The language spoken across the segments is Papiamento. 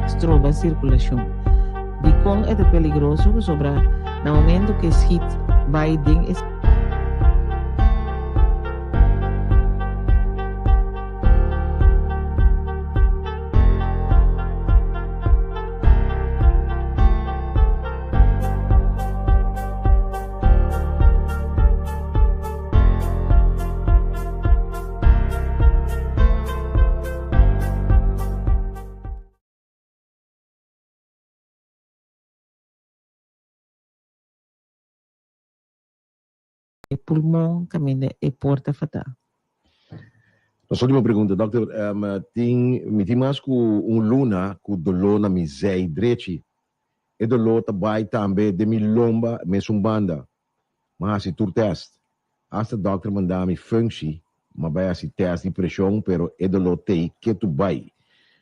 stroba sirkulashon. Dikon e ta peligroso? Pasobra na momento ku e schit bai den e. E pulmon kaminda e por ta fatá. Nos ultimo pregunta, Dokter, tin, mi tin mas ku un luna ku doló na mi zij drechi. E doló ta bai tambe den mi lomba mesun banda. M'a hasi tur tèst. Asta dòkter manda mi functie, m'a bai hasi tèst di preshon pero e doló t'ei ketu bai.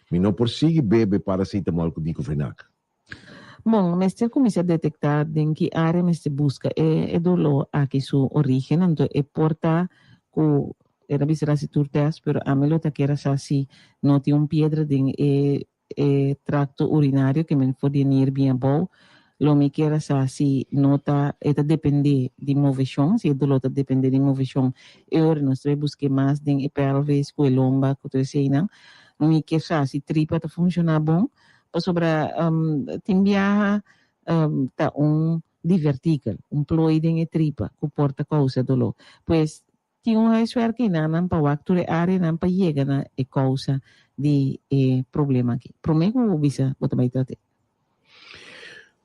Mi no por sigui bebe paracetamol ku diclofenac. Bon, mester kuminsá detektá den ki área mester buska e e doló aki su orígen, anto e por ta ku e ta bisa hasi tur tèst pero ami lo ta kier a sa si no tin un piedra den e e tracto urinario ke men for di e nier bien abou, lo mi kier a sa si no ta e ta depende di moveshon, si e dolor ta depende di moveshon e ora nos ta bay buske mas den e pelvis ku e lomba ku tur eseinan. Mi kier sa si tripa ta funciona bon pasobra tin biaha ta un divertikel, un plooi den e tripa ku por ta kousa dolor. Pues Tin un huiswerk einan pa wak tur e areanan pa yega na e kousa di e problema aki. Promé ku bo bisa bo ta bai trat'é.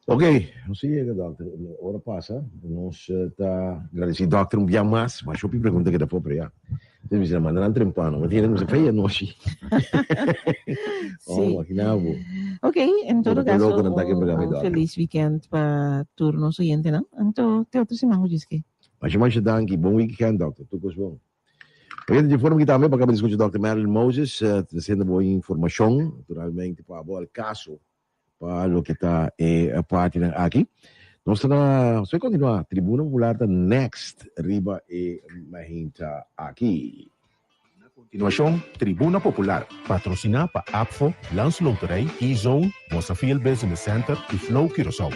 Ok, nos a yega dòkter. Ora pasa, nos ta gradisí dòkter un bia mas. Mas hopi pregunta keda for, pero ya. Nos bisa manda nan trempano. Mi tin hende ku bisa fei anochi. Sí. Oh, imagina bo. Ok, en todo Bo ta caso, loco nan ta ke un, pega mi un dòkter. felis weekend pa tur nos oyentenan. Anto, te otro siman ku Dios ke. Masha masha danki. Bon weekend dokter. Tur kos bon. Oye di forma ki tambe pa kaba di skucha Dòkter Marilyn Moses tresiendo bo informashon naturalmente pa bo al kaso pa loke ta e partinan aki. Nos ta na nos ta kontinua Tribuna Popular ta next riba e mahinta aki. Na kontinuashon Tribuna Popular patrosiná pa APFO, Landsloterij, E-Zone, Mosafil Business Center i Flow Curaçao.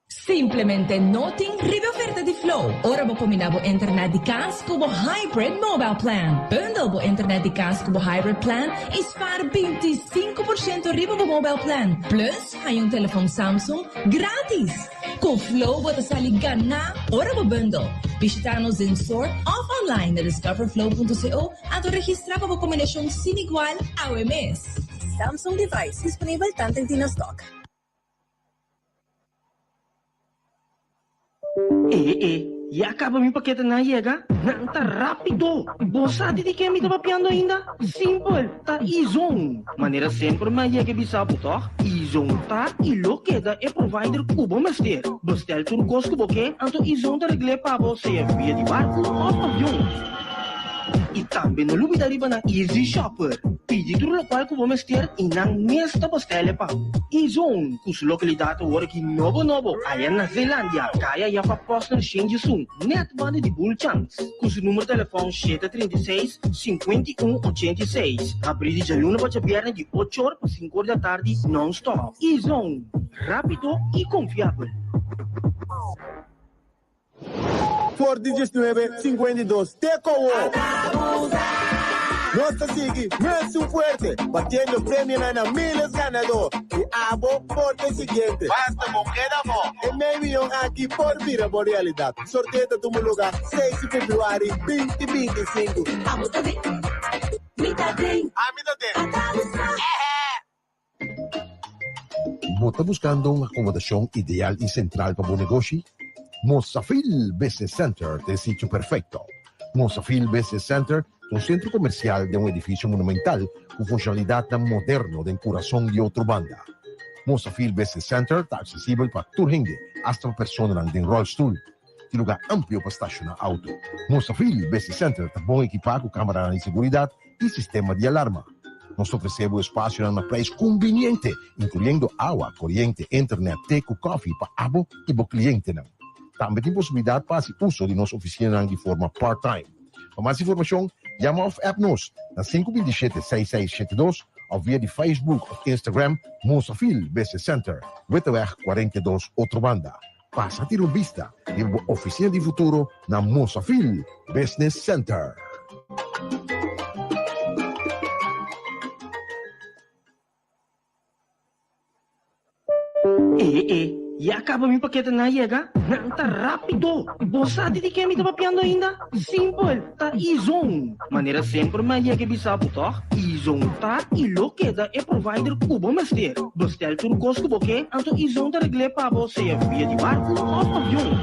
Simplemente no tin riba e oferta di Flow ora bo kombiná bo internet di kas ku bo Hybrid Mobile Plan. Bundle bo internet di kas ku bo Hybrid Plan i spaar 25% riba bo mobile plan. Plus, haña un telefon Samsung gratis! Ku Flow bo ta sali ganá ora bo bundle. Bishitá nos den store òf online na discoverflow.co anto registrá pa bo kombinashon sin igual awe mes. Samsung device disponibel tanten tin na stock. E e, ya kaba mi paketenan a yega? Nan ta rápido! Bo sa di di ke mi ta papiando ainda? Simpel, ta E-Zone! Manera semper mi a yega e bisa bo tòg? E-Zone ta i lo keda e provider ku bo mester. Bestel tur kos ku bo ke, anto E-Zone ta regl'é pa bo sea via di barku òf avion. I tambe no lubida riba nan Easy Shopper. Pidi tur lokual ku bo mester i nan mes ta bastele pa bo. E-Zone, ku su lokalidat awor aki nobo nobo aya na Zeelandia, kaya Jaffa Posner Shin-Jisun, nèt banda di Bulchans. Ku su numero telefòn 736, 51, 86. Habrí di djaluna pa djabièrnè di ocho or pa sinku or di atardi nòn-stòp. E-Zone, rápido i konfiabel. For di diesnuebe sinkuenta i dos te kowo! Nos ta sigui mesun fuerte, batiendo premionan na miles ganadó, i abo por ta e siguiente. Basta bo keda bo! E mei miyon aki por bira bo realidat. Sorteo ta tuma luga seis di februari binti 25. Abo ta den, mi ta den. Ami ta den. Ata bo sa. Bo ta buskando un akomodashon ideal i sentral pa bo negoshi? Mosafil Business Center ta e sitio perfekto. Mosafil Business Center ta un sentro komersial den un edifisio monumental ku funshonalidatnan moderno den kurason di Otrobanda. Mosafil Business Center ta aksesibel pa tur hende, asta pa personanan den ròlstul. Tin lugar amplio pa stashoná auto. Mosafil Business Center ta bon ekipá ku kameranan di seguridat i sistema di alarma. Nos ta ofresé bo espasionan na preis kumbiniente, inkluyendo awa, koriente, internet, te ku kòfi pa abo i bo klientenan. Tambe tin posibilidat pa hasi uso di nos ofisinanan di forma part-time. Pa mas informashon, yama òf app nos na 527 6672. òf via di Facebook òf Instagram Mosafil Business Center, Witteweg 42, Otrobanda. Pasa tira un bista riba bo oficina di futuro na Mosafil Business Center. E e, ya caba mi paketenan a yega? Nan ta rapido! Bo sa di di ken mi ta papiando ainda? Simpel, ta Izon! Manera semper mi a yega e bisa bo tòg? Izon ta i lo keda e provider ku bo mester. Bestel tur kos ku bo ke, anto Izon ta regl'é pa bo sea via di barku òf avion.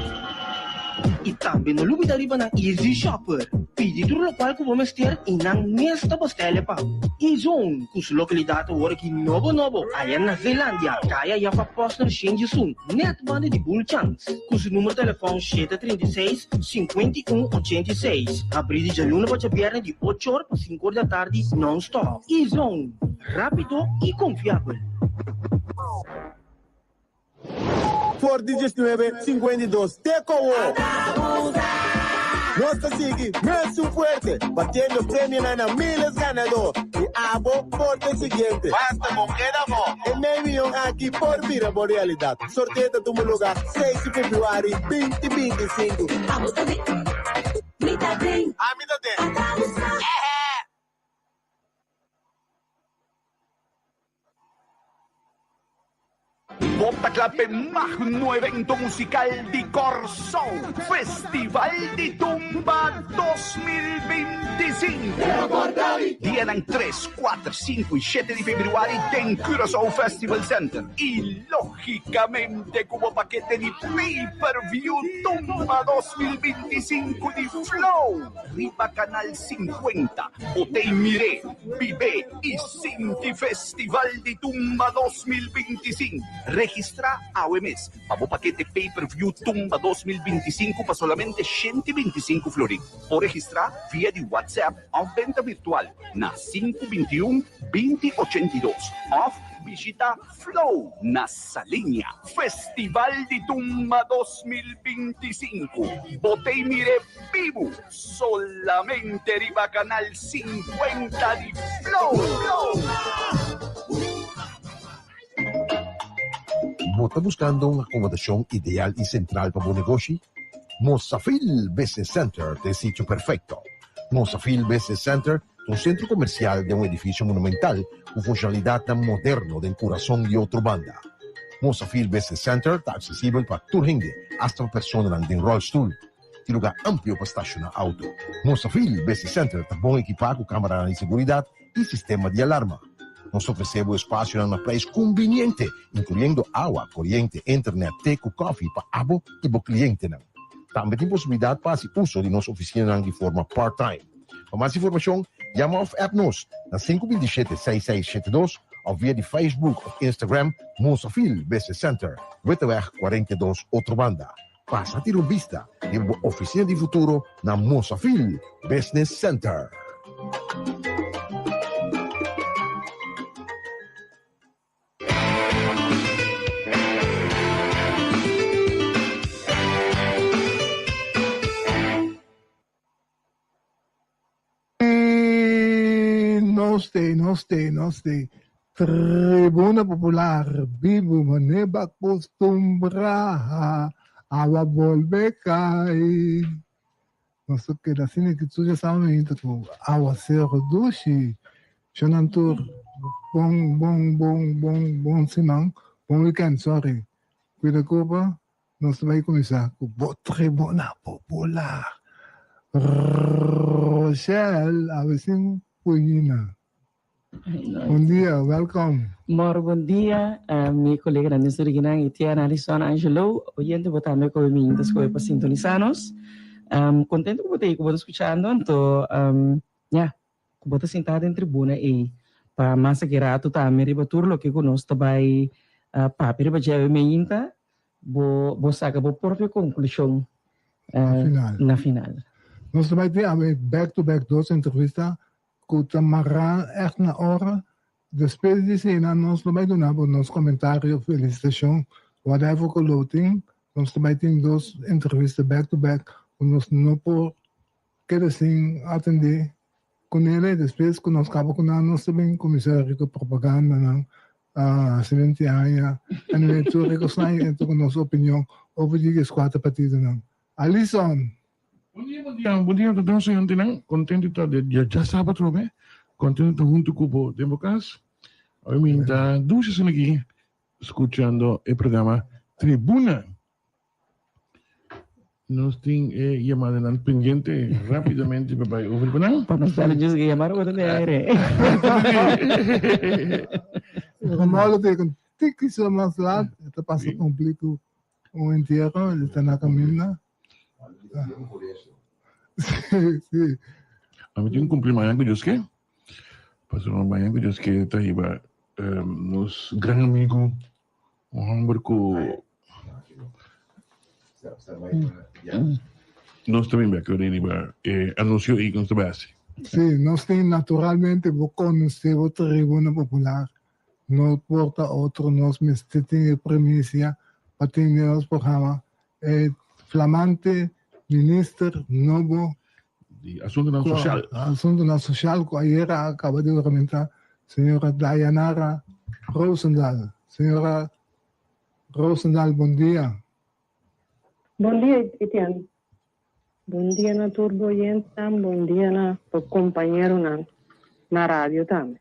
I tambe no lubida riba nan Easy Shopper. Pidi tur lokual ku bo mester i nan mes ta bestel e pa bo. Izon, ku su lokalidat awor aki nobo nobo aya na Zeelandia, kaya Jaffa Posner Shenjisun, nèt banda di Bulchans. Ku su numero telefòn 736, 51 86. Habrí di djaluna pa djabièrnè di ocho or pa sinku or di atardi nòn-stòp. Izon, rápido i konfiabel. For di diesnuebe 52 te kowo. Nos ta sigui mesun fuerte, batiendo premionan na miles ganadó. I abo por ta e siguiente. Basta bo keda bo. E mei miyon aki por bira bo realidat. Sorteo ta tuma luga seis di februari 2025. Abo ta den. Mi ta den. Ami ta den. Ata bo sa. Bo ta kla p'e magno evento musical di Kòrsou, Festival di Tumba 2025! Dianan tres, kuater, sinku i shete di febrüari den Curaçao Festival Center i lógikamente ku bo pakete di pay-per-view Tumba 2025 di Flow riba Kanal 50. Bo ta mir'é, bib'é i sinti Festival di Tumba 2025. Registrá awe mes pa bo pakete pay per view Tumba 2025 pa solamente 125 florin. Por registrá via di WhatsApp òf benta virtual na 521 2082 òf bishita Flow na Saliña. Festival di Tumba 2025, bo ta mir'é bibu! Solamente riba Canal 50 di Flow. Bo ta buscando un acomodacion ideal y central pa bo negoshi? Mosafil Business Center ta e sitio perfecto. Mosafil Business Center ta un centro comercial den un edificio monumental cu funcionalidadnan moderno den curason di Otrobanda. Mosafil Business Center ta accesibel pa tur hende, hasta pa personanan den rolstoel. Tin lugar amplio pa stashoná auto. Mosafil Business Center ta bon ekipá ku kameranan di seguridat i sistema di alarma. Nos ta ofresé bo espasionan na preis kumbiniente, inkluyendo awa, koriente, internet, te ku kòfi pa abo i bo klientenan. Tambe tin posibilidat pa hasi uso di nos ofisinanan di forma part-time. Pa mas informashon, yama òf app nos na 527 6672 òf via di Facebook òf Instagram Mosafil Business Center, Witteweg 42, Otrobanda. Pasa tira un bista riba bo oficina di futuro na Mosafil Business Center. Nos te, nos te, nos te. Tribuna Popular, bibu manera bo acostumbrá, awa bolbe cai. Nos ta keda asina ki tur dja sa cu awacero dushi. Shonan tur, bon, bon, bon, bon, bon siman, bon weekend, sorry. Cuida curpa. Nos ta bai kuminsá ku bo Tribuna Popular. Rochelle, awe sin puñina. Bon dia, welkom. Mor bon dia, mi koleganan den Surikinan i Tiana Alison Angelo, oyente bo tambe koe mi ta skohe pa sintonisá nos. Kontento ku bo ta ei ku bo ta skuchando, anto ya, ku bo ta sintá den tribuna ei pa mas aki ratu tambe riba tur loke ku nos ta bai papia riba dje awe meinta, Bo bo saka bo propio konklushon Na final. na final. Nos ta bai tin awe back to back dos entrevista ku ta mará ègt na ora. Despues di eseinan nos lo bai duna bo nos komentario, felisitashon, whatever ku lo tin. Nos ta bai tin dos entrevista back to back ku nos no por keda sin atendé. kunele despues ku nos kaba ku nan nos ta bin kuminsá riba propagandanan 70 aña anyway tur e kosnan ei entra ku nos opinion over di e kuater partidonan. Alison. Bon dia, bon dia, bon dia ta nos oyentenan. Contento ta di dia djasabra atrobe. Contento ta hunto cu bo den bo cas. Awe mi ta dushi asina aki scuchando e programa Tribuna. Nos tin e yamadanan pendiente rapidamente pa bai over pa nan. Pa nos dale just yamar ora de aire. Romualdo te con tiki so mas laat, ta pasa cumpli cu un entierro, el ta na caminda. Sí, sí. Ami tin cumpli mañan cu Dios ke. Pasobra mañan cu Dios ke ta hiba nos gran amigo, un homber cu Nos ta bin bek ora riba e anuncio ei ku nos ta bai hasi. Sí, nos tin naturalmente bo konosé bo tribuna popular, no por ta otro, nos mester tin e premisia pa tin den nos programa e flamante minister nobo Di Asuntonan Sosial. Asuntonan Sosial ku ayera a kaba di huramentá, señora Dayanara Rozendal. Señora Rosendal bon dia. Bon dia Etienne. Bon dia na tur bo oyentenan, bon dia na bo compañeronan na radio tambe.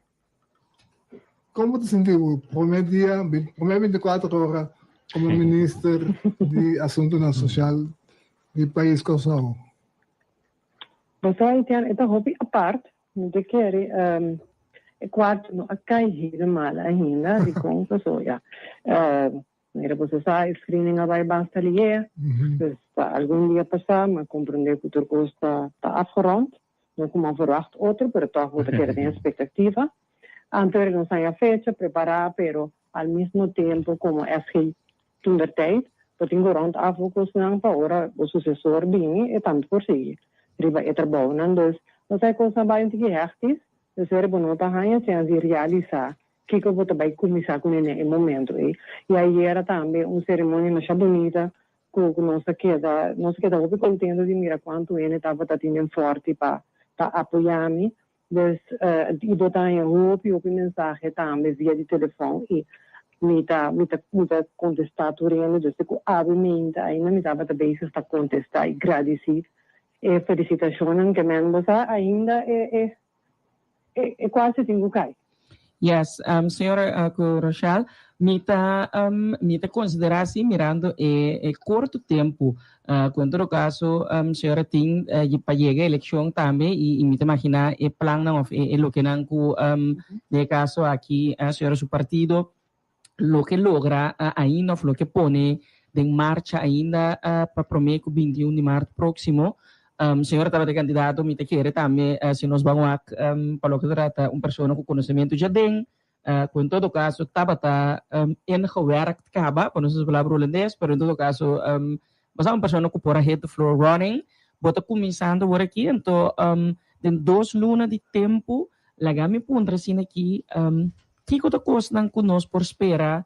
Kon bo ta sinti bo prome dia, prome 24 ora komo minister di Asuntunan Sosial di pais Kòrsou? Bo sa Etienne, e ta hopi apart, mi ta kere e kuarto no a kai helemaal ainda, dikon? Pasobra manera boso sa e screening a bai basta lier, dus ta algun dia pasá mi a komprendé ku tur kos ta afgerond, no ku mi a verwacht otro, pero tòg bo ta keda den espektativa. Anto nos haña fecha prepará, pero al mismo tempo komo SG Toendertijd bo tin ku rond af bo kosnan pa ora bo susesor bini e tambe por sigui riba e trabounan. Dus no sa e kosnan bai un tiki hèktis, dus wèr bo no ta haña chèns di realisá kiko bo ta bai kuminsá kuné na e momento ei. I ayera tambe un seremonia masha bunita ku nos a keda nos a keda hopi kontento di mira kuantu hende tabata tin den fòrti pa pa apoyá mi. Dus i bo ta haña hopi hopi mensahe tambe via di telefòn i mi ta mi ta mi ta kontestá tur hende. Dus te ku awe meinta ainda mi tabata bezig ta kontestá i gradisí e felisitashonnan ke men bo sa ainda e e e kuasi tin ku kai. Yes, señora cu Rochelle, mi ta mi ta considera si mirando e e corto tempo cu en todo caso señora tin pa yega eleccion tambe y y mi ta imagina e plannan of e e lokenan cu den e caso aki señora su partido loke logra ainda of loke pone den marcha ainda pa prome cu 21 di maart proximo. Señora tabata e candidato, mi ta kere tambe si nos ban wak pa loke ta trata un persona cu conocemento dja den, cu en todo caso tabata ingewerkt caba, pa nos usa palabra Holandes, pero en todo caso basa un persona cu por a hit the floor running. Bo ta cuminsando awor aki, anto den dos luna di tempo laga mi puntra asina aki, Kiko ta kosnan ku nos por spera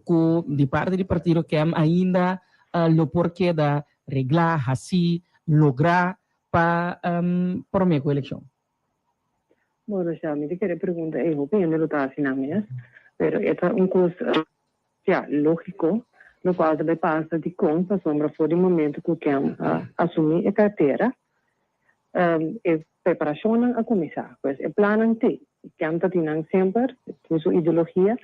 ku di parti di partido KEM ainda lo por keda reglá, hasí, lográ pa promé ku elekshon? Bon, Rochelle, mi ta kere pregunta ei hopi hende lo ta hasi nan mes, pero e ta un kos, ya, lógiko, lokual ta bai pasa dikon pasobra for di momento ku KEM a asumí e kartera, E preparashonnan a kuminsá, pues e plannan t'ei. Ken ta tin nan semper, tin su ideologia.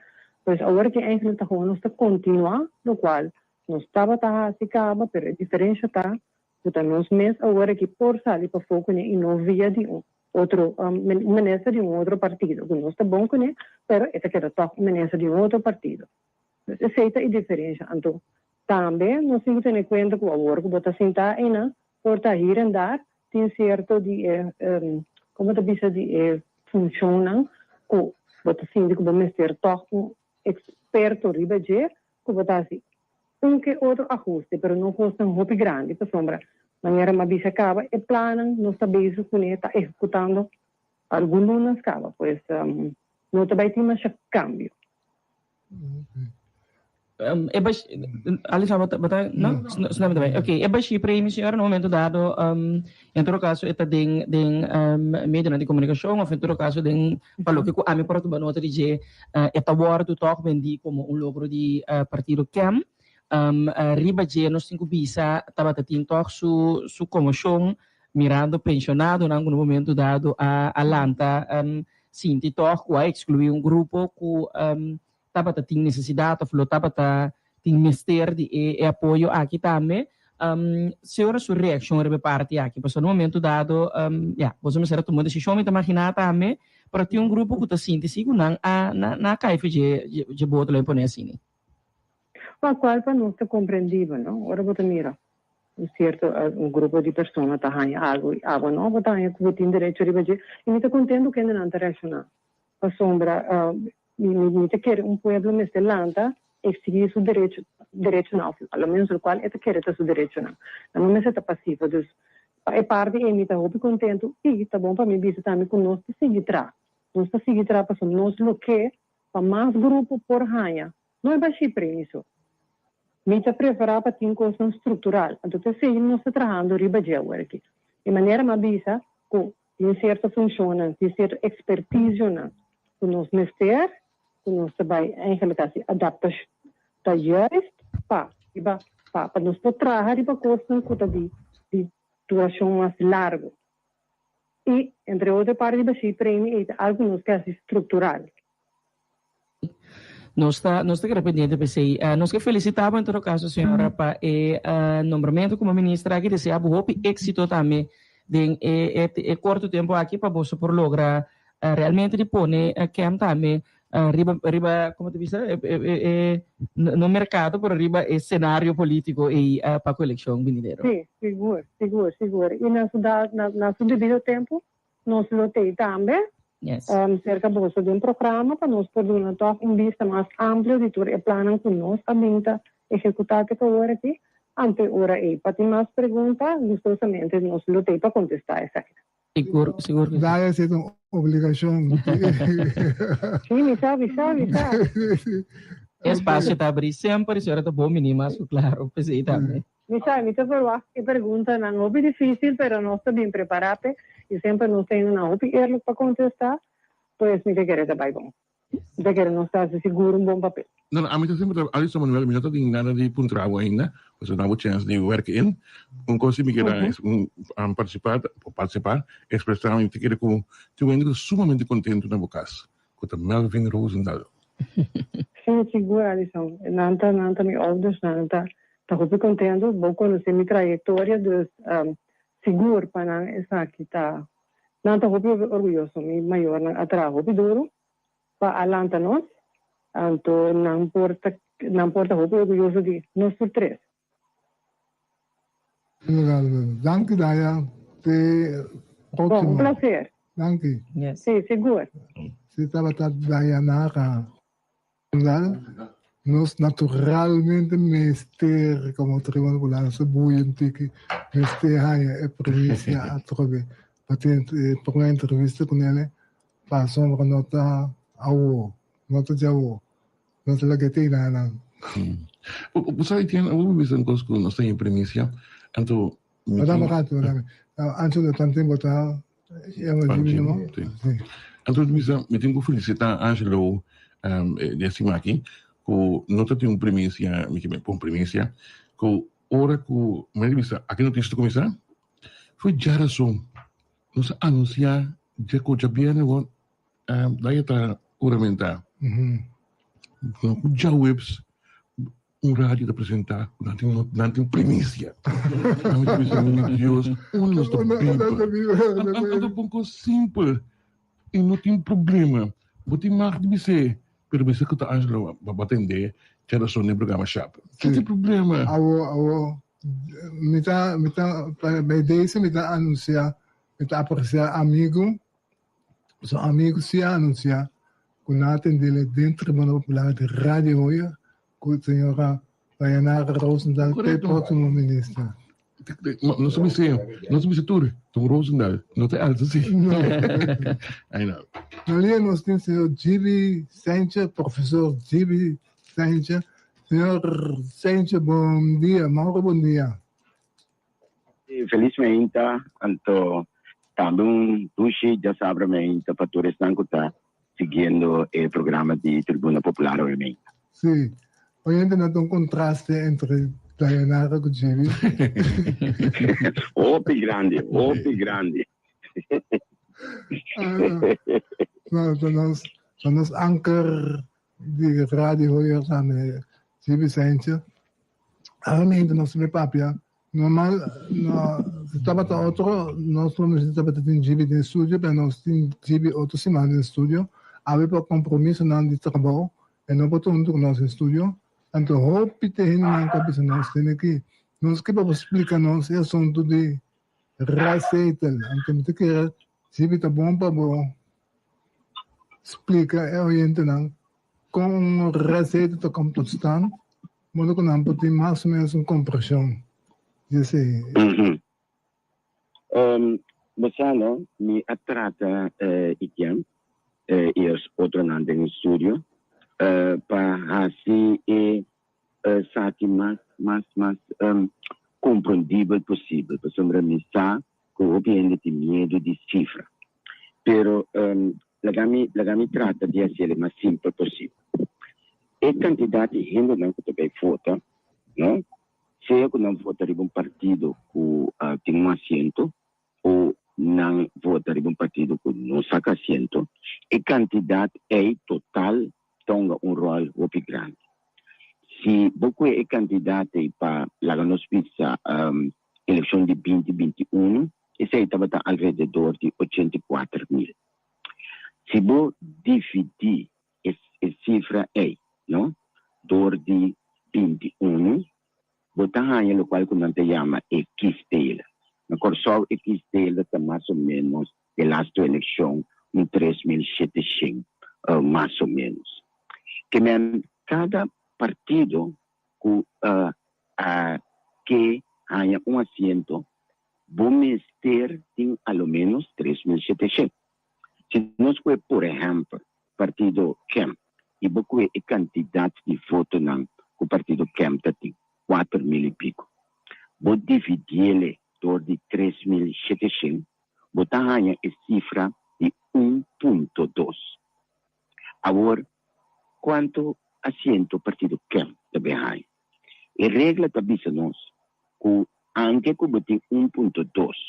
Pues awor ki eigenlijk ta gewoon nos ta kontinuá lokual nos tabata hasi kaba, pero e diferensha ta ku ta nos mes awor aki por sali pafó kuné i no via di un otro un minister di un otro partido, ku nos ta bon kuné, pero e ta keda tòg un minister di un otro partido. Pues esei ta e diferensha. Anto tambe nos tin ku tene kuenta ku awor ku bo ta sintá einan, Por ta hier en daar tin cierto di e, como ta bisa, di e funcionnan cu bo ta sinti cu bo mester toch un experto riba dje cu bo ta haci un ke otro ahuste, pero no cosnan hopi grandi pasobra manera mi a bisa caba e plannan nos ta bezig cune ta ehecutando algun lunas caba, pues no ta bay tin masha cambio. E bash, Alison, bo ta, bo ta, no? No. No, no, ok, e bashi premio, señora, na momento dado, um, en todo caso, e ta den, den um, medionan di comunicacion, of en todo caso, den, pa loke cu ami por a tuma nota di dje, uh, e ta wordo toch bendi como un logro di uh, partido KEM. Um, uh, riba dje, nos tin cu bisa, tabata tin toch su, su conmocion, mirando pensionadonan cu na momento dado a, a lanta, um, sinti toch cu a exclui un grupo cu, um, tabata tin nesesidat of lo tabata tin mester di e e apoyo aki tambe. Señora su reakshon riba e parti aki? Pasobra na un momento dado, ya, boso mester a tuma un desishon mi ta maginá tambe, pero tin un grupo ku ta sinti si ku nan a nan a kai for dje dje boto lo mi pone asina. Pa kual pa nos ta komprendibel, no? Ora bo ta mira un sierto un grupo di persona ta haña algu i abo no, bo ta haña ku bo tin derecho riba dje i mi ta kontentu kende nan ta reakshoná pasobra Mi mi ta kere un pueblo mester lanta exigi su derecho derechonan of a lo menos locual e ta kere ta su derechonan. Nan no mester ta pasivo. Dus pa e parti ei mi ta hopi contento y ta bon pa mi bisa tambe cu nos ta sigui tra. Nos ta sigui tra pasobra nos lo ke pa mas grupo por haña. No e bashí premiso. Mi ta prefera pa tin cosnan structural. Anto ta esei nos ta trahando riba dje awor aki. E manera mi a bisa cu Tin sierto funshonnan, tin sierto ekspertisionan ku nos mester, ku nos ta bai eigenlijk hasi adaptashon ta juist pa riba pa pa nos por traha riba kosnan ku ta di di durashon mas largu. I entre otro parti di bashí premi ei ta algu ku nos ke hasi struktural. Nos ta nos ta keda pendiente p'esei. Nos ke felisitá bo en todo kaso señora pa e nombramentu komo minister aki. Deseá bo hopi éksito tambe den e e korto tempu aki pa boso por logra realmente di pone KEM tambe riba riba komo ta bisa e e no merkado pero riba e senario polítiko ei pa ku elekshon binidero. Sí, sigur, sigur, sigur. I na su na su debido tempu Nos lo tei tambe serka boso den programa pa nos por duna tòg un bista mas amplio di tur e plannan ku nos a bin ta ehekutá te awor aki. Ante ora ei pa tin mas pregunta, gustosamente nos lo tei pa kontestá esaki. Sigur, sigur ku si. Daya si ta un obligashon. Sí, mi sa, mi sa, mi sa. E espasio ta abrí semper i si ora ta bon bini mas ku klaro p'esei tambe. Mi sa, mi ta verwacht e preguntanan hopi dificil, pero nos ta bien prepara p'e y semper nos ta hende hopi eerlijk pa contesta, pues mi ta kere ta bay bon. Mi ta kere nos ta haci sigur un bon papel. No, no, ami ta semper ta, Alison Manuel, mi no ta tin nada di puntra bo ainda, pasobra na bo chens di werk in. Un cos si mi keda es un participa, participa, expresa mi ta kere cu tin un hende cu ta sumamente contento na bo cas, cu ta Melvin Rosendaal. Sí, sigur Alison. Nan ta, nan ta mi ouders, nan ta Ta hopi contento, bo conoce mi trayectoria dus sigur pa nan esaki ta, nan ta hopi hopi orguyoso, mi mayornan a traha hopi duro pa a lanta nos, anto nan por ta nan por ta hopi orguyoso di nos tur tres. Danki Daya, te Bon, proximo. un placer. Danki. Si, sigur. Si tabata Dayanara. Nos naturalmente mester, como Tribuna Popular, nos ta bui un tiki, mester haña e primisia atrobe pa tin e prome entrevista cu nele, pasobra no ta awo, no ta djawo, no ta loke tin nan. Bo sa Etienne, abo bo bisa un cos cu nos ta haña primisia, anto mi Dame tin. rato, dame. Angelo, tanten bo ta Anto mi bisa, mi tin ku felisitá Angelo di e siman aki ku no ta tin un primisia, mi ke un primisia, ku ora ku mi a bisa aki notisia ta kuminsá, foi djarason nos a anunsiá dje ku djabièrnè wou Daya ta huramentá. No ku djaweps un radio ta presentá ku nan tin nan tin primisia. Ami ta bisa, mi Dios, unda nos ta biba? Anto pon kos simpel i no tin problema. Bo tin mag di bis'é, pero bisa ku ta Angelo bo a tendé djarason den programa Shap. Ke ta e problema? Awo, awo, mi ta, mi ta, bij deze mi ta anunsiá, mi ta apresiá amigu Su amigu si a anunsiá ku nan a tendele den Tribuna Popular di Radio Hoyer ku señora Dayanara Rozendal ta e próksimo minister. Nos ta bisa, nos ta bisa tur, Don Rozendal, no ta Elsa si. No. Ai no. Na lia nos tin señor GB Saintje, profesor GB Saintje. Señor Sencho, bon dia. Mauro, bon dia. Felis meinta, anto tambe un dushi djasabra meinta pa tur esnan ku ta siguiendo e programa di Tribuna Popular awe meinta. Sí, oyentenan ta un contraste entre Dayanara ku Gibi. Hopi grandi, hopi grandi. No, ta nos, ta nos anker di Radio Hoyer tambe, Gibi Saintje. Awe meinta nos ta papia Normal, no, si tabata otro, nos lo mester tabata tin Gibi den studio, pero nos tin Gibi otro siman den studio. Awe pa compromisonan di trabou, e no por ta hunto cu nos den studio. Anto hopi te hendenan cu a bisa nos tene ki, nos ke pa bo splica nos e asunto di restzetel. Anto mi ta kere, Gibi, ta bon pa bo splica e oyentenan Kon un reseta ta kom tot stand, modo ku nan por tin mas o menos un kompreshon di esei. Bo sa no, mi a trata Etienne i e otronan den e studio pa hasi e esaki mas mas mas komprondibel posibel, pasobra mi sa ku hopi hende tin miedu di sifra. Pero laga mi laga mi trata di hasiel e mas simpel posibel. E kantidat di hendenan ku ta bai vota, no, sea ku nan vota riba un partido ku tin un asiento o nan vota riba un partido ku no saka asiento, e kantidat ei total ta hunga un ròl hopi grandi. Si bo kue e kantidat ei pa laga nos bisa elekshon di binti binti unu, esei tabata alrededor di 84.000. Si bo dividí e e sifra ei, no, dor di 21, bo ta haña lokual ku nan ta yama e kiesdeler. Na Kòrsou e kiesdeler ta mas o ménos de lastu elekshon un 3700 mas o ménos. Ke men kada partido ku a ke haña un asiento bo mester tin a lo ménos 3700. Si nos kue por ehèmpel partido KEM i bo kue e kantidat di votonan ku partido KEM ta tin, 4000 i piko, bo dividiele dor di 3700, bo ta haña e sifra di un punto dos. Awor, kuantu asiento partido KEM ta bin haña? E regla ta bisa nos ku anke ku bo tin un punto dos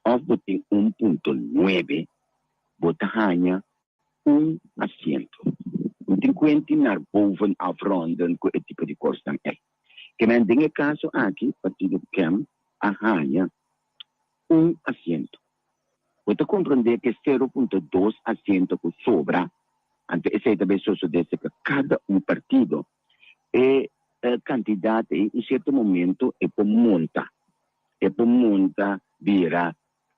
òf bo tin un punto nuebe, bo ta haña un asiento. No tin kuenti naar boven afronden ku e tipo di kosnan ei. Kemen den e kaso aki partido KEM a haña un asiento. Bo ta komprondé ku e sero punto dos asiento ku sobra, anto esei ta bai sosodé serka kada un partido, e kantidat ei un sierto momento e por monta, e por monta bira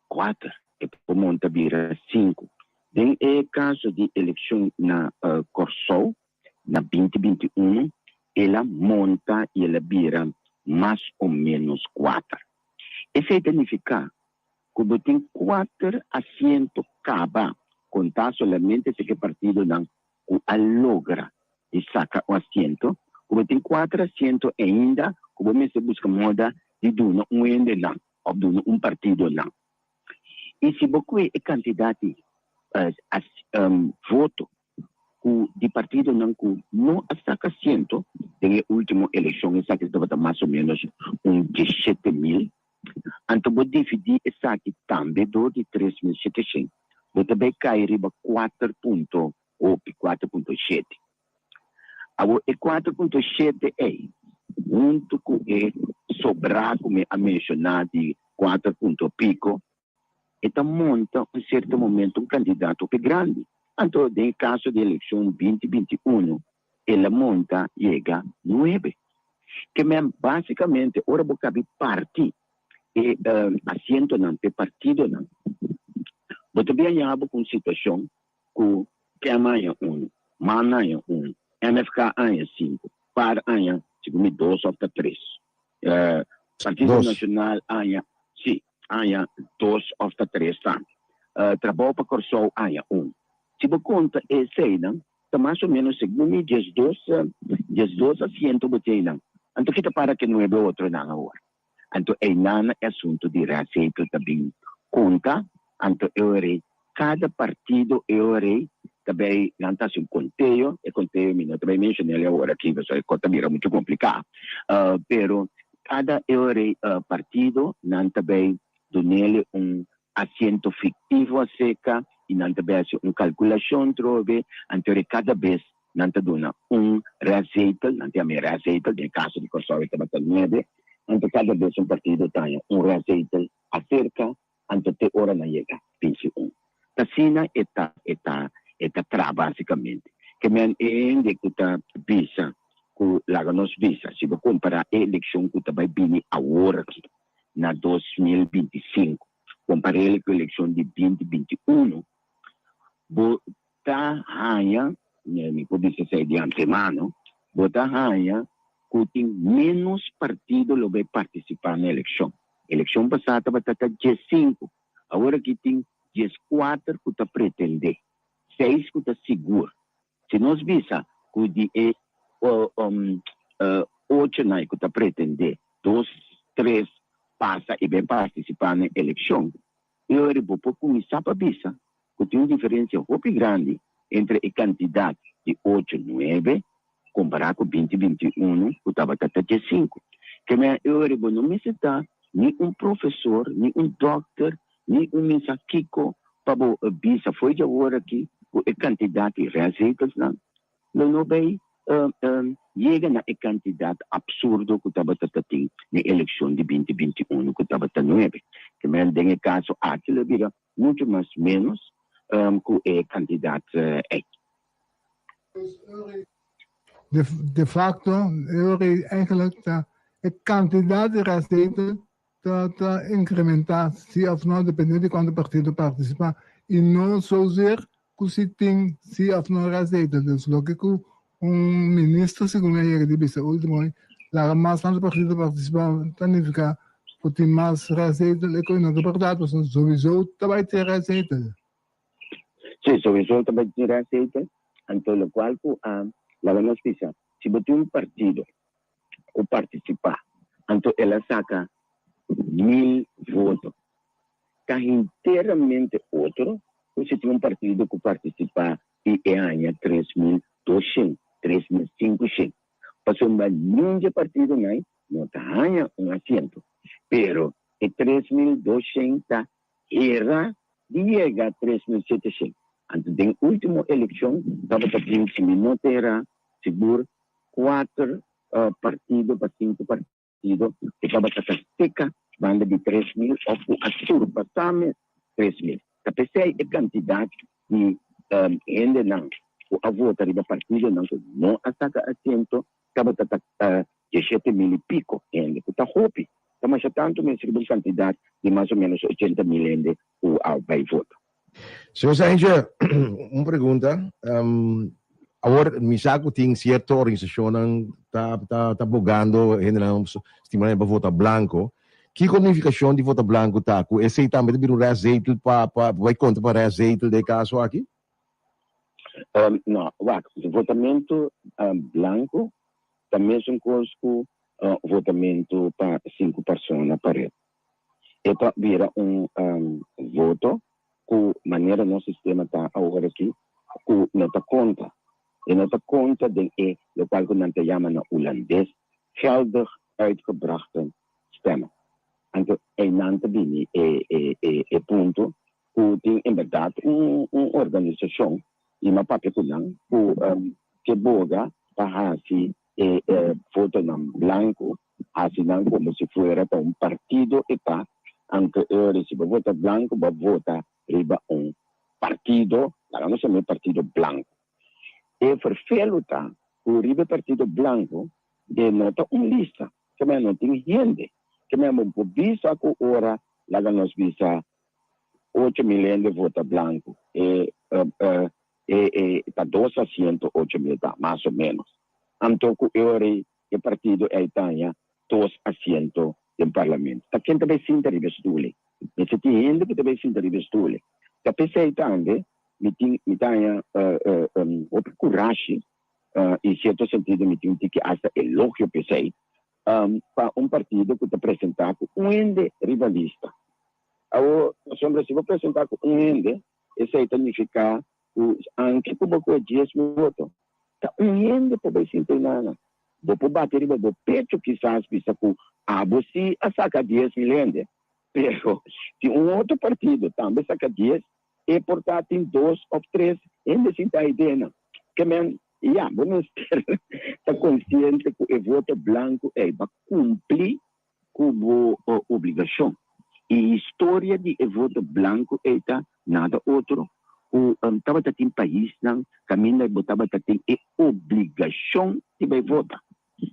kuater, e por monta bira sinku. Den e kaso di elekshon na Kòrsou na binti binti unu, el a monta i el a bira mas o ménos kuater. Esei ta nifiká ku bo tin kuater asiento kaba, kontá solamente si ke partidonan ku a logra di saka un asiento, ku bo tin kuater asiento ainda ku bo mester buska moda di duna un hendenan òf duna un partidonan. I si bo kue e kantidat di voto ku di partidonan ku no a saka asiento den e ultimo elekshon, esaki tabata mas o ménos un 17.000, anto bo dividí esaki tambe dor di 3700, bo ta bai kai riba kuater punto hopi, 4.7. Awor e 4.7 ei, huntu ku e sobrá ku mi a menshoná di kuater punto piko, e ta monta un sierto momento un kandidato hopi grandi. Anto den e kaso di elekshon 2021 el a monta yega nuebe. Ke men basikamente ora bo kabi parti e asientonan p'e partidonan, bo ta bin haña bo ku un situashon ku KEM haña unu, man haña unu, MFK haña sinku, par haña segun mi dos òf ta tres. Partido Nacional haña, sí, haña dos òf ta tres tambe. Trabou pa Kòrsou haña un. Si bo konta eseinan. Ta mas o menos segun mi 12, 12 asiento bo tin einan. Anto ki ta para ku e nuebe otronan awor? Anto einan e asuntu di restzetel ta bin konta. Anto e ora ei kada partido e ora ei ta bay nan ta hasi un konteo. E konteo mi no ta bay menshon'el awor aki pasobra e kos ta bira muchu kompliká. Pero kada e ora ei partido nan ta bay dun'el un asiento fiktivo aserka i nan ta bay hasi un kalkulashon trobe. Anto e kada bes nan ta duna un restzetel, nan ta yama e restzetel, den e kaso di Kòrsou e tabata nuebe, anto kada bes un partido ta haña un restzetel aserka, anto te ora nan yega 21. Ta asina e ta e ta e ta traha basikamente. Ke men e hende ku ta bisa ku laga nos bisa, si bo kompará e elekshon ku ta bai bini awor aki na 2025, kompar'el ku elekshon di 2021, bo ta haña, mi por bisa esei di antemano, bo ta haña ku tin ménos partido lo bai partisipá na elekshon. Elekshon pasá tabata ta 15, awor aki tin 14 ku ta pretendé, seis ku ta sigur. Si nos bisa ku di e ochonan ku ta pretendé, dos, tres pasa i bai partisipá na elekshon, e ora bo por kuminsá pa bisa ku tin un diferensia hopi grandi entre e kantidat di ocho nuebe kompará ku binti 21 ku tabata ta 15. Ke mea e ora bo no mester ta ni un profesor, ni un dòkter, ni un misa kiko pa bo bisa fo'i dje awor aki ku e kantidat di restzetelsnan lo no bay yega na e kantidat absurdo ku tabata ta tin na e elekshon di 2021 ku tabata nuebe. Ke mea den e kaso aki lo bira mucho mas menos ku e kantidat ei. De, de facto, eigenlijk ta e kantidat di restzetel ta, ta inkrementá, si òf no, dependiendo di kuantu partido partisipá, i no zozeer ku si tin si òf no restzetel. Dus loke ku un minister segun a yega di bisa ultimo ei, laga mas tantu partido partisipá ta nifiká ku tin mas restzetel e koe no ta bèrdat pasobra souiso ta bai tin restzetel. Sí, souiso ta bai tin restzetel, anto lokual ku a laga nos bisa si bo tin un partido ku partisipá anto el a saka 1000 voto ta hinteramente otro ku si tin un partido ku partisipá i e haña 3200, 3500. Pasobra niun dje partidonan no ta haña un asiento. Pero e 3200 ta hera di yega 3700. Anto den ultimo elekshon tabata tin, si mi no ta hera, sigur kuater partido pa sinku partido. Partido ku tabata ta seka banda di 3000 òf ku a surpasá mes 3000. Ta p'esei e kantidat di hendenan ku a vota riba partidonan ku no a saka asiento tabata ta 17 mil i piko hende, ku ta hopi. Ta masha tantu mes riba un kantidat di mas o ménos 80 mil hende ku a bai vota. Señor Sanger, un pregunta. Awor, mi sa ku tin sierto organisashonnan ta bogando hendenan stimulando pa vota blanko. Kiko nifikashon di vota blanko ta? Ku esei tambe ta bira un restzetel pa bai konta pa restzetel den e kaso aki? No, wak, votamentu blanko ta mesun kos ku votamentu pa sinku persona parew. E ta bira un voto ku manera nos sistema ta awor aki ku no ta konta. E no ta konta den e lokual ku nan ta yama na hulandes geldig uitgebrachte stemmen. Anto einan ta bini e e e e punto ku tin en bèrdat un un organisashon i m'a papia ku nan ku ke boga pa hasi e votonan blanko, hasi nan komo si fuera ta un partido e ta, anto e ora si bo vota blanko bo a vota riba un partido, laga nos yama e partido blanko. E ferfelu ta ku riba e partido blanko e no ta un lista, ke men no tin hende, ke men bo por bisa ku ora laga nos bisa 8000 hende vota blanko e ta dos asiento 8000 ta, mas o ménos. Anto ku e ora ei e partido ei ta haña dos asiento den parlamento. Ta ken ta bai sinta riba e stul ei? Mester tin hende ku ta bai sinta riba e stul ei. Ta p'esei tambe. Mi tin, mi ta haña hopi kurashi, in sierto sentido mi tin un tiki asta elogio p'esei, pa un partido ku ta presentá ku un hende riba lista. Awor, pasobra si bo presentá ku un hende, esei ta nifiká ku anke ku bo kohe 10,000 voto, ta un hende por bai sinta einana. Bo por bati riba bo pecho kisas bisa ku abo si a saka 10,000 hende, pero si un otro partido tambe saka dies, e por ta tin dos of tres hende sinta eidenan. Ke men, ya, bo mester ta konsiente ku e voto blanku ei ba kumpli ku bo obligashon. I historia di e voto blanku ei ta nada otro ku tabata tin paisnan kaminda bo tabata tin e obligashon di bai vota.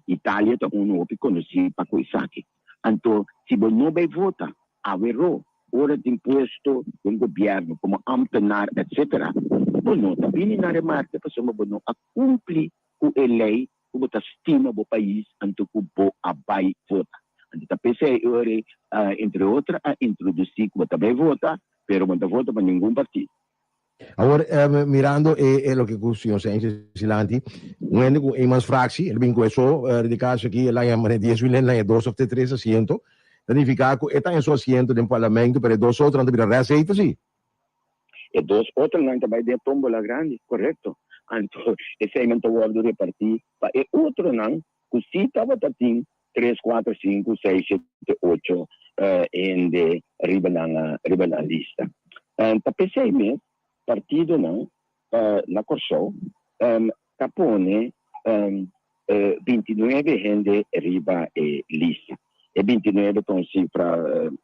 Italia ta unu hopi konosí pa ku esaki. Anto si bo no bai vota aweró ora tin puesto den gobièrnu komo ámtenar etsetera, bo no ta bini na remarke pasobra bo no a kumpli ku e lei ku bo ta stima bo pais anto ku bo a bai vota. Anto ta p'esei e ora ei entre otro a introdusí ku bo ta bai vota pero bo no ta vota pa ningun partido. Awor, mirando e loke ku señor Sánchez dilanti, un hende ku eenmans fractie, el bin ku e so di kaso aki, el haña manera dies mil, el haña dos of te tres asiento, ta nifiká ku e ta haña su asiento den parlamento, pero e dos otronan ta bira rèst si. E dos otronan ta bai den e tómbola grandi, korekto. Anto eseinan ta wòrdu repartí pa e otronan ku sí tabata tin tres, kuater, sinku, seis, shete, ocho hende riba nan riba nan lista. Ta p'esei mes partidonan na Kòrsou ta pone 29 hende riba e lista. E 29 ta un sifra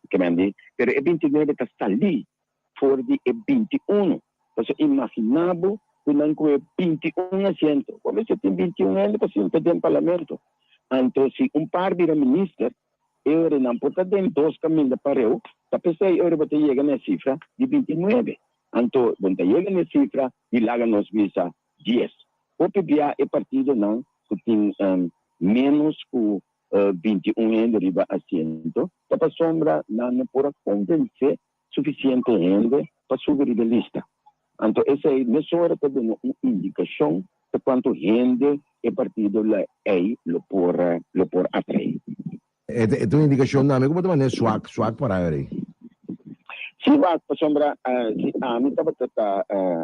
grandi, pero e 29 ta salí for di e 21. Pasobra imaginá bo ku nan kohe 21 asiento. Bo mester tin 21 hende pa sinta den parlamento. Anto si un par bira minister, e ora nan por ta den dos kaminda pareu, ta p'esei e ora bo ta yega na e sifra di 29. Anto bo no ta yega na e sifra di laga nos bisa dies. Hopi bia e partidonan ku tin ménos ku 21 hende riba asiento ta pasobra nan no por a konvensé sufisiente hende pa subi riba e lista. Anto esei mesora ta duna un indikashon ta kuantu hende e partido la ei lo por lo por atraé. E ta un indikashon tambe ku bo ta manera swak swak pará ei. Sí wak, pasobra si ami tabata ta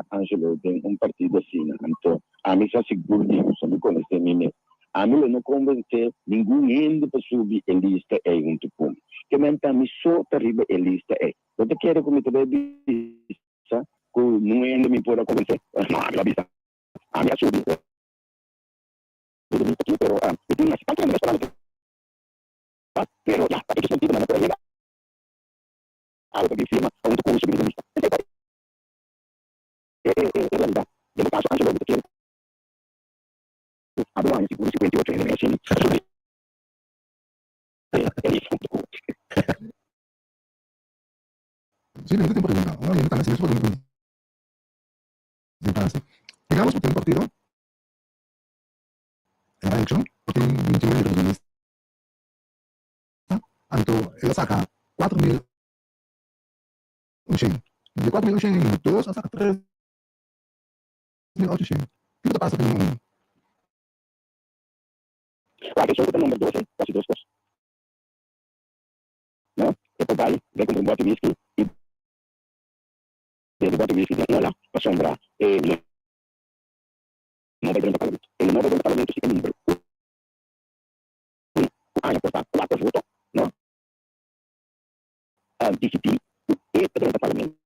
Angelo den un partido asina, anto ami sa sigur di pasobra mi konosé mi mes. Ami lo no konvensé ningun hende pa subi e lista ei huntu ku mi. Ke men ta mi so ta riba e lista ei. Bo ta kere ku mi ta bai bisa ku nun hende mi por a konvensé? No, ami lo a bisa. Ami a subi riba e lista aki, pero mi tin mas tantu hende mes parando ta. Pero ya, pa echo sentido nan no por a yega awe pa bin firma pa huntu ku mi subi riba e lista. Esei ta e realidat. Den bo kaso, Angelo, mi ta kere ku. Abo aña sigur 58 hende mes sin subi e lista huntu ku. Sí, mi tin pregunta. Una hende tambe hasi mes pregunta ku mi tin ta hasi. Digamos ku tin un partido en la elekshon ku tin 21 hende riba lista, anto el a saka 4100. Di e 4100 dos a saka 3800. Kiko ta pasa ku un? Wak, esun ku ta number 12 ta hasi dos kos. No, e por bai bai kumpra un bòti whisky i bebe bòti whisky den un ola pasobra e lo no bai drenta parlamento. E lo no bai drenta parlamento si e number uno ku aña por ta kuater voto no a disidí ku e ta drenta parlamento.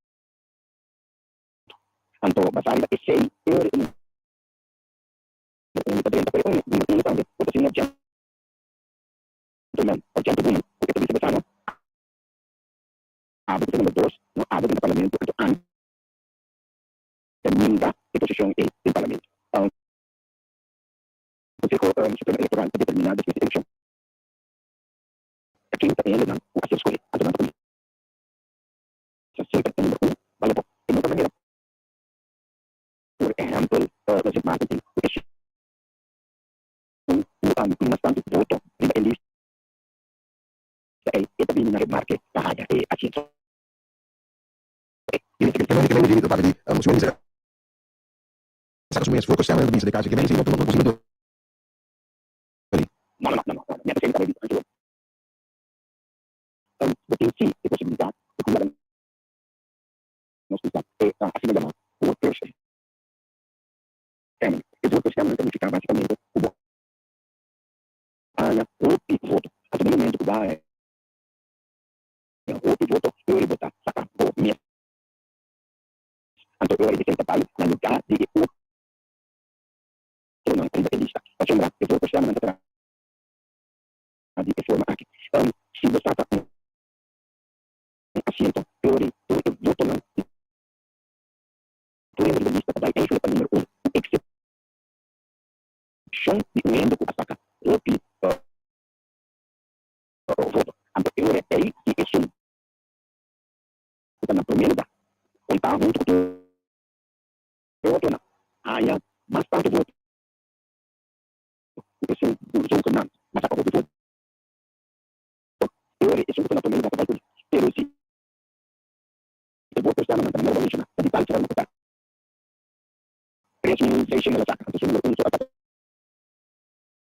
Anto basá riba esei e ora e number uno ta drenta pero e number uno tambe por ta siña gentleman of gentlewoman ku e ta bisa besá no abo ku ta number dos no abo den ta parlamento anto ami ta ninga e posishon ei den parlamento. Konseho Supremo Elektoral ta determiná despues di elekshon ta ken ta e hendenan ku a ser skohé anto nan ta kuminsá semper e number uno baya bo e no ta manera por ehèmpel na Sint Maarten tin ku esun ku tin mas tantu voto riba e lista ei, e ta bini na remarke pa haña e asiento ei. saka su mes voorkeurstemmen en ta bisa de kaso ke mei si no no posibel dor. No no no no no mi a pensá mi ta bai bisa Angelo bo tin si e posibilidat di ku laga nos bisa e asina yamá voorkeurstemmen. E voorkeurstemmen ta nifiká básikamente ku bo haña hopi voto. Anto den momento ku bo haña hopi voto e ora bo ta saka bo mes. Anto e ora esei ta bai na lugá di e otronan riba e lista. Pasobra e voorkeurstemmennan ta traha di e forma aki. Si bo saka un asiento, e ora ei tur e votonan di tur hende riba e lista ta bai eigenlijk pa numero uno, ku eksepshon di un hende ku a saka hopi voto. Anto e ora ei si esun ku ta na promé lugá kontá huntu ku tur e otronan haña mas tantu voto ku esun ku zogenaamd a saka hopi voto, e ora esun ku ta na promé lugá ta bai kuné. Pero si e voorkeurstemmennan ta manera bo a menshoná, ta di tal forma ku ta 3600 el a saka, anto su numero un so a saka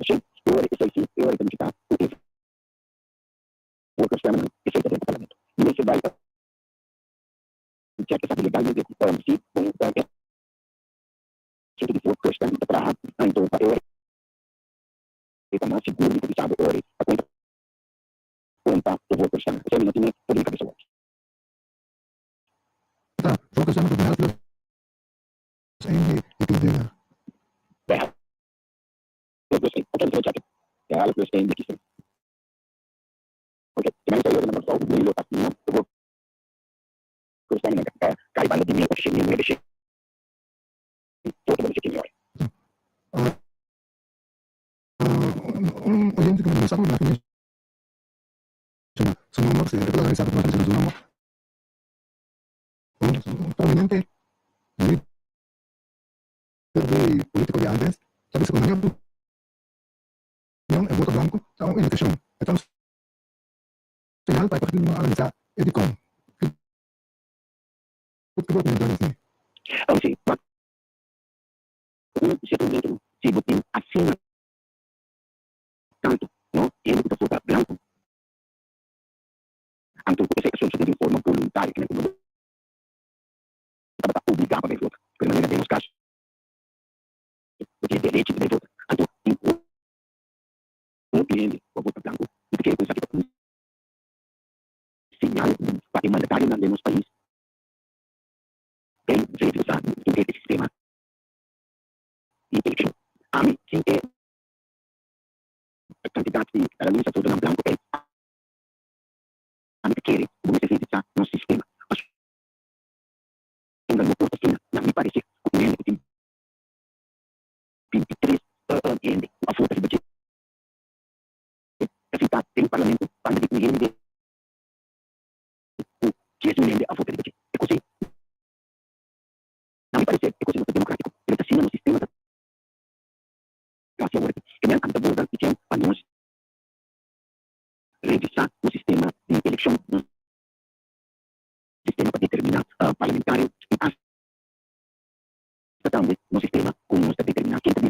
shen, e ora esei si e ora ta nifiká ku e voorkeurstemmennan esei ta den parlamento. Mester bai check esaki legalmente si un asuntu di voorkeurstem ta traha anto pa e ora ei ta mas sigur mi ta bisa bo e ora ei pa konta konta e voorkeurstemmen. Esei mi no tine for di mi kabesa wou. Ta voorkeurstemmen ta de helft plus één die je kunt winnen. De helft plus één. Oké, mi ta bai check. De helft plus één di kiestemmen. Oké, si men sa yora na Kòrsou, mi lo ta asina ku bo Kòrsou nan ta kai banda di 1800, 1900 foto bo mester tin yora. Un oyente ku no sa ku mi menshoná su nomber, si e por a bisa ku mi ta menshoná su nomber, un prominente lider di polítiko di antes ta bisa ku na mi opinion e voto blanko ta un indikashon, e ta un Señal pa e partido no analisá e dikon. Ki bo opinion ta esei? Awor si, wak un sierto momento no, si bo tin asina tantu no hende ku ta vota blanku, anto ku esei a sosodé di un forma boluntario, kimen ku no bo tabata obligá pa bai vota, pero manera den nos kaso bo tin e derechi di bai vota, anto tin Hopi hende ku a vota blanku i ta kere ku esaki ta un señal pa e mandatarionan den nos pais den revisá henter e sistema di elekshon. Ami sin e kantidat di laga misa votonan blanku ei, ami ta kere ku bo mester revisá nos sistema. Pasobra no por ta asina, na mi pareser, ku un hende ku tin 23 hende ku a vota riba dje ta sintá den parlamento banda di un hende ku 10.000 hende a vota riba dje. E kos ei, na mi pareser, e kos ei no ta demokratiko, pero ta asina nos sistema ta hasi awor aki. E nan a ta borda i ken pa nos revisá nos sistema di elekshon, nos sistema pa determiná parlamentario i hasta Ta tambe nos sistema ku nos ta determiná ken ta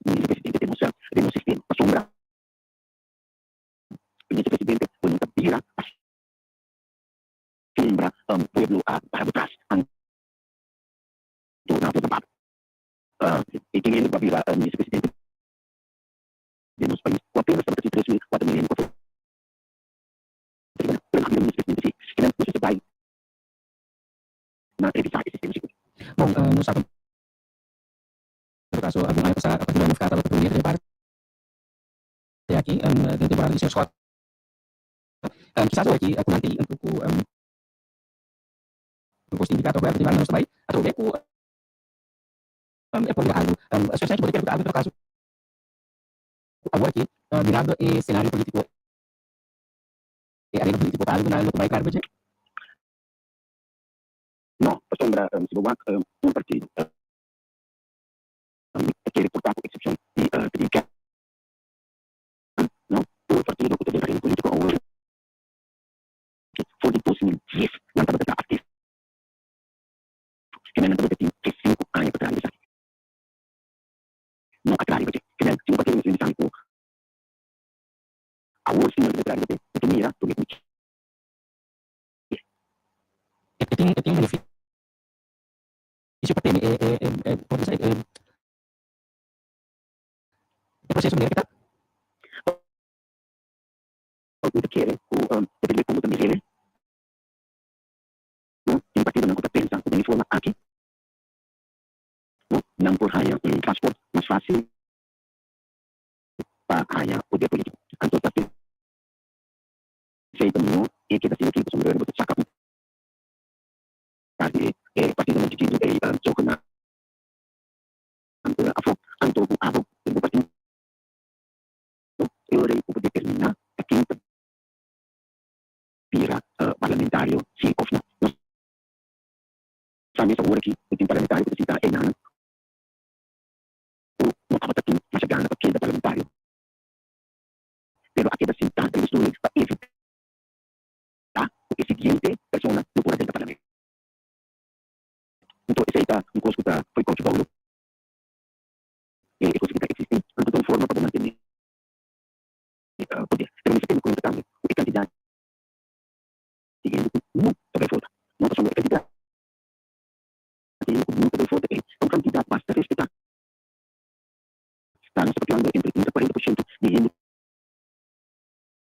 bira minister presidente den nos den nos sistema. Pasobra minister presidente bo no ta bira pasobra pueblo a para bo tras anto nan a vota pa bo. E tin hende ku a bira minister presidente den nos pais ku apenas tabata tin 3000, 4000 hende ku a vota riba nan pero nan a bira minister presidente si. Kinan nos mester bai. na revisá e sistema sigur. Bon, nos sa ku en todo kaso algun aña pasá partido MFK tabata prominente den parte aki den temporada di señor Schott. Kisas awor aki ku nan tei anto ku un kos ta indiká tok wèl ku tin banda nos ta bai atrobe ku e por bira algu. Señor Sánchez bo ta kere ku ta algu en todo kaso ku awor aki mirando e senario polítiko e arena polítiko ta algu nan lo ta bai traha riba dje? No, pasobra si bo wak un partido ta kere por ta ku eksepshon di Pidi Kèn, no, tur partido ku ta den arena polítiko awor aki for di 2010 nan tabata ta aktivo, kimen nan tabata tin ke sinku. Awor si nan ta traha riba bo ta mira promé ku mi kier. E tin e tin benefisio pa tene e e e por bisa e e proseso manera ke ta. Mi ta kere ku depende di kon bo ta mir'é. No tin partidonan ku ta pensa ku den e forma aki no nan por haña un pasport mas fásil pa haña poder polítiko. Anto ta p'esei ta mihó e keda asina aki pasobra bo ta saka un par di e partidonan chikitu ei zogenaamd afó. Anto ku abo den bo partido e ora ei ku bo determiná ta ken ta bira parlamentario si of no. Nos sa mes awor aki ku tin parlamentario ku ta sinta einan ku no tabata tin masha gana pa keda parlamentario pero a keda sinta riba stoel pa evita ku e siguiente persona lo por a drenta parlamento. Anto esei ta un kos ku ta fo'i kòchi bou lo e kos aki ta eksistí. Anto ta un forma pa bo mantené poder. Pero mester tene kuenta tambe ku e kantidat di hende ku no ta bai vota. No pasobra e kantidat di hende ku no ta bai vota ei ta un kantidat basta respetá. Ta nos ta papiando entre 30 40 por shento di hende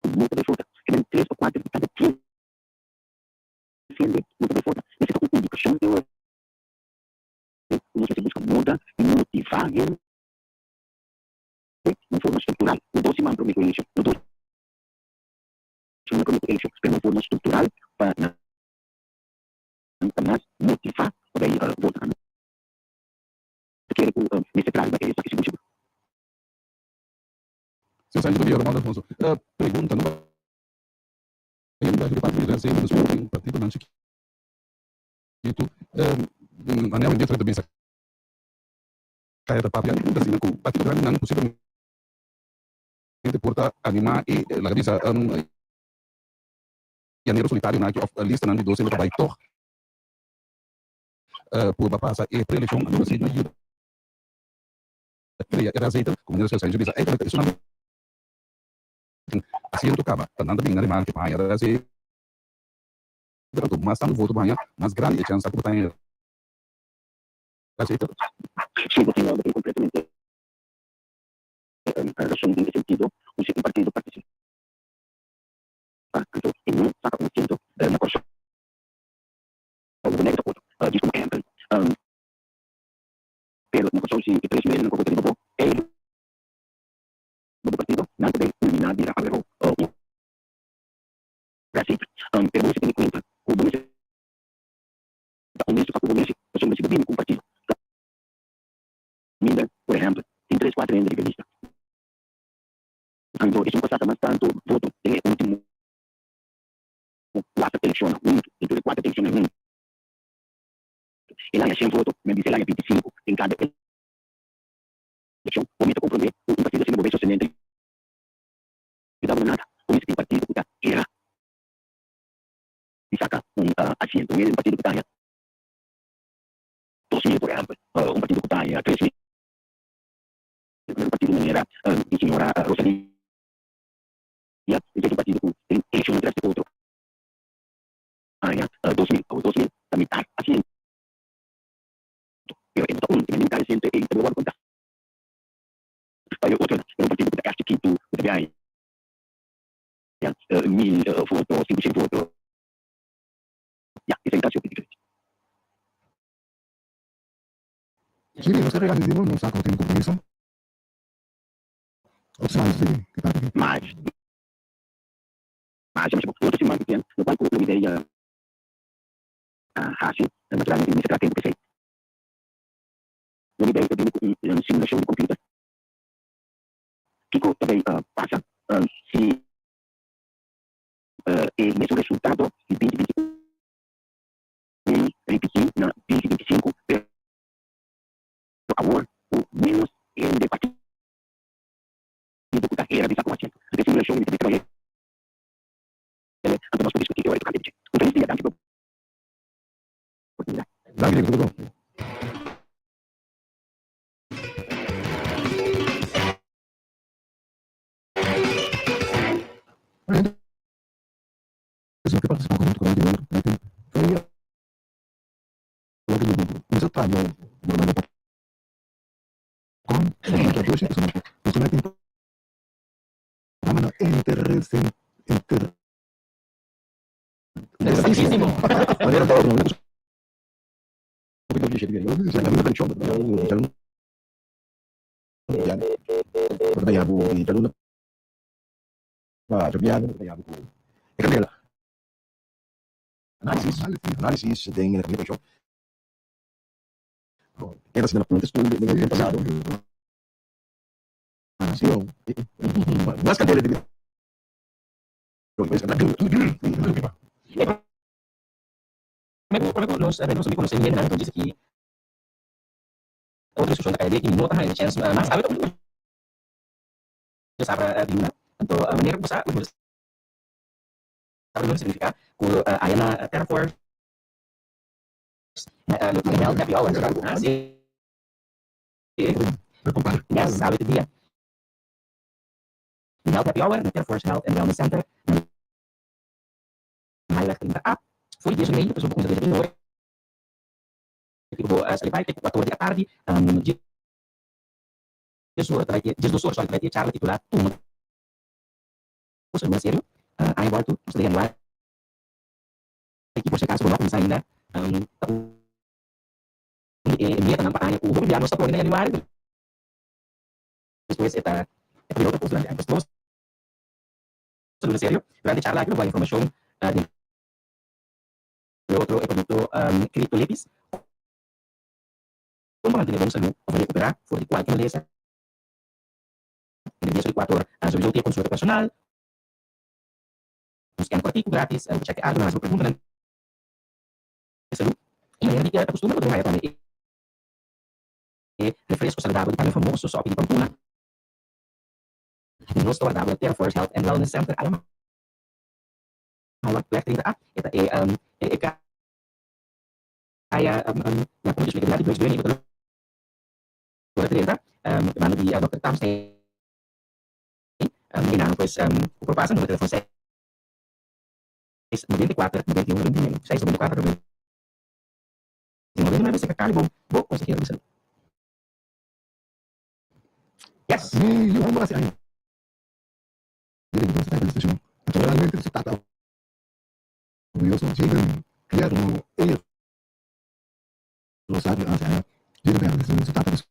ku no ta bai vota. Keda tres o kuater di kada dies hende no ta bai vota. Mester ta un indikashon e ora ku nos mester buska moda di motivá hende na un forma struktural. No dos siman promé ku elekshon, no dos luna promé ku elekshon, pero na un forma struktural pa nan ta mas motivá pa bai vota. Ami ta kere ku mester traha riba esaki sigur sigur. Señor Sánchez, bon dia. Romualdo Alfonso. Pregunta, no bayenda riba parti di RC nos por tin partidonan chikitu. Manera hoy en dia ta bisa kaya ta papia ta asina ku partido grandinan posiblemente por ta animá e laga bisa llanero solitarionan aki òf listanan di dos hende pa bai tòg purba pasa e preelekshon anto asina yuda krea e razetel ku manera Sel Sánchez bisa eigenlijk ta esunnan tin asiento kaba ta nan ta bin na remarke pa haña razetel anto mas tantu voto bo haña mas grandi e chèns ta ku bo ta haña razetel. Sí, bo tin bo tin completamente rason den e sentido ku si un partido participa anto e no saka un asiento na Kòrsou bo Boneiru ta otro. Djis komo ehèmpel. Pero na Kòrsou si e tres medenan ku a vota riba bo e riba bo partido nan ta bay kulminá bira aweró un rasita. Pero bo mester tene kuenta ku bo mester ta honesto pa ku bo mes pasobra si bo bini ku un partido kaminda por ehèmpel tin tres kuater hende riba e lista anto esun ku a saka mas tantu voto den e último kuater elekshonnan huntu den tur e kuater elekshonnan huntu. El haña shen voto, men bisa el haña 25 den kada elekshon. Bo mester komprondé ku un partido asina bo bay sostené ta yuda bo na nada. Bo mester tin partido ku ta era di saka un asiento. Un partido ku ta haña 2000 por ehèmpel, un partido ku ta haña 3000, un partido manera di señora Rosalia, esei ta un partido ku den elekshonnan tras di otro. Aña 2000, awo 2000 ta mitar asiento, pero e no ta un, e mitar asiento ei ta wòrdu kontá pa e otronan. Pero un partido ku ta ègt chikitu, ku ta biaña mil voto, 500 voto, ya, esei ta hopi diferente. Jimmy, nos ta rega di bo, nos sa ku bo tin un kompromiso. Opsán, sí, ke ta aki? Mas. Masha masha bon. Otro siman ku tin lokual ku lo mi bay hasi, naturalmente mi mester traha tempu p'esei. Lo mi bay ta bini ku un simulashon di computer. Kiko ta bay pasa si e mesun resultado di 2021 ripití na 2025, pero awor ku ménos hende partido ku ta hera di sa ku asiento. Anto e simulashon mi ta bay traha. Anto nos por diskutí e ora e tokante di dje. Un felis dia, danki pa oportunidat. Danki Diego, tur bon. Análisis den e comunicacion. Era asina na punta stoel den pasado. Sí, mas candela di Nos conoce hendenan entonces aki otro discusion ta caya di aki no ta haya chens mas awe ta ultimo djasabra di luna anto manera cu bo sa ultimo djasabra di luna significa cu aya na Terraforce lo tin e health happy hour si yes awe ta dia di health happy hour na Terraforce Health and Wellness Center na Highweg 30 A for di dies ora y medio pasobra bo cuminsa desde ora cu bo sali bai te cu cuatro ora di atardi dies ora ta bai dies dos ora sorry ta bai tin e charla titula Tuma bo salud na serio aña bolto nos ta den januari aki por si acaso bo no a cuminsa ainda ta un di e metanan pa aña cu hopi bia nos ta pone na januari pero despues e ta e ta bira otro cos durante aña pues tuma bo salud na serio durante e charla aki lo bo haya informacion di entre otro e producto Cryptolepis. Kon pa mantene bon salú òf rekuperá for di kualke malesa den dies ora i kuater ora. Sowieso tin e konsulta personal, un scan kòrtiku grátis pa chèk'e algu, nan hasi bo preguntanan di salú. I manera di ta kustumber bo ta haña tambe e refresko saludabel di paño famoso Sòpi di Pampuna. Nos ta warda bo na Terra Forest Health and Wellness Center aya Highway 30 A. E ta e Aya ya como explica dilanti Bruce Gurney ku ta lora drenta e banda di Dòkter Tamstein e nan pues ku por pasa numero telefon 6 94 91 99 6 94 91 99 seka kali bo bo konsehero di salud. Yes! Mi yu homber hasi aña Naturalmente su tata orguyoso Jaden Guillermo E. Rosario haci aña Jaden ta yama su tata di su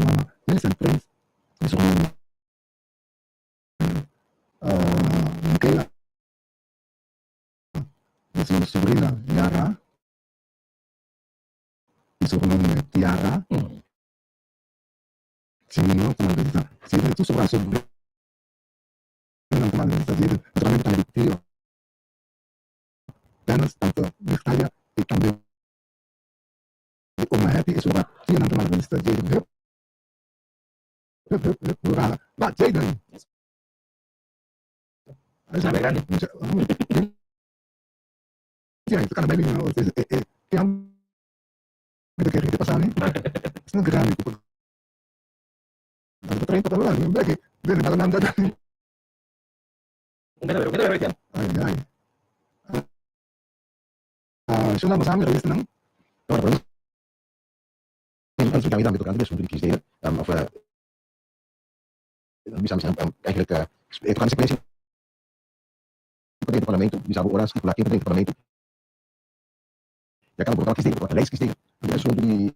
mama Millicent Prins di su ruman Michaela di su sobrina Yara di su ruman Tiara Si mi no ta manda visita Jaden tur sobra sobrina nan ta manda visita Jaden naturalmente tambe di tio Dennis, tante Nigtalia y tambe di oma Hetty y sobra tia nan ta manda visita Jaden Hup hup hup hup hurra ba Jaden! Eigenlijk tocante secuencia pa drenta parlamento, bisa bo ora stipula ken ta drenta parlamento, ya caba bo no ta kiesdelen, bo ta lijst kiesdelen. E asunto di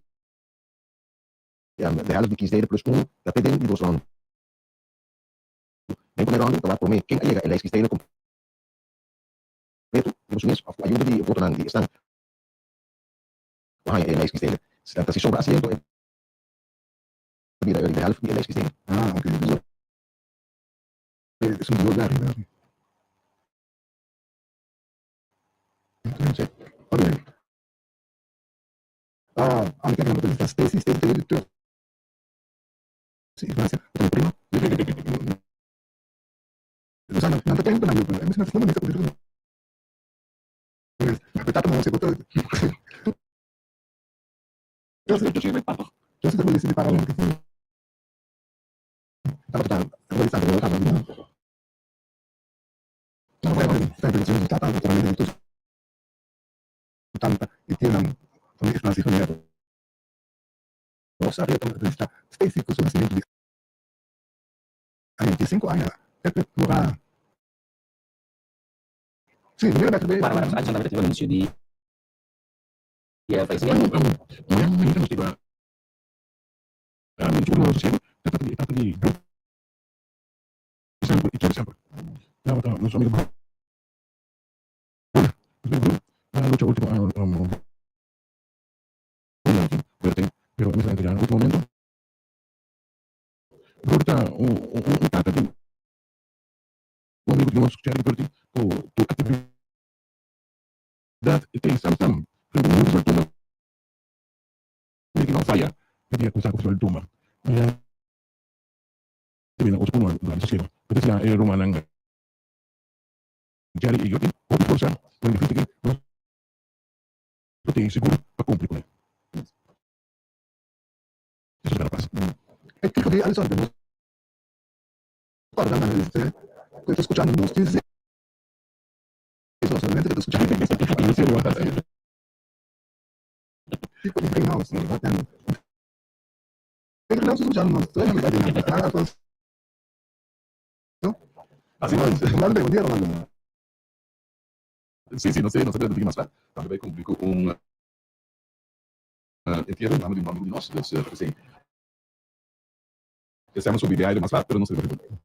de helft di kiesdelen plus uno ta te den di dos rondo. Den prome rondo ta wak prome ken a yega e lijst kiesdelen completo riba su mes of cu ayuda di votonan di esnan cu a haña e lijst kiesdelen. Ta si sobra asiento e ta bira de helft di e lijst kiesdelen. Ah, ok. Es un dios de arriba. Sí. Ok. Ah, a mi kijk naar de Stacy, Stacy tegen de terug. Sí, gracias. Dat prima. Dus aan de tempo na youtube. En misschien dat het niet goed is. Dat no sé. Yo sé que para Entonces, su tata naturalmente di tur su tanta i tionan famia Ignacio i famia Rosario ta registrá Stacy ku su nasimentu di aña 15 aña perpetuá. Sí, manera bèk Para para Alison tambe ta tin anuncio di fallecimiento. E kiko di Alison ku nos kòrda nan este ku e ta skuchando nos tin seis no solamente ku e ta skuchando Kiko di greenhouse no ta Greenhouse ta skuchando nos tres hende ta di nan. Rolando bon dia Rolando. Sí, sí, nos ta bira mas lat. Tambe bai cumpli cu un entiero na di un amigo di nos, dus ta p'esei esei a subi di aire mas lat, pero nos ta riba riba.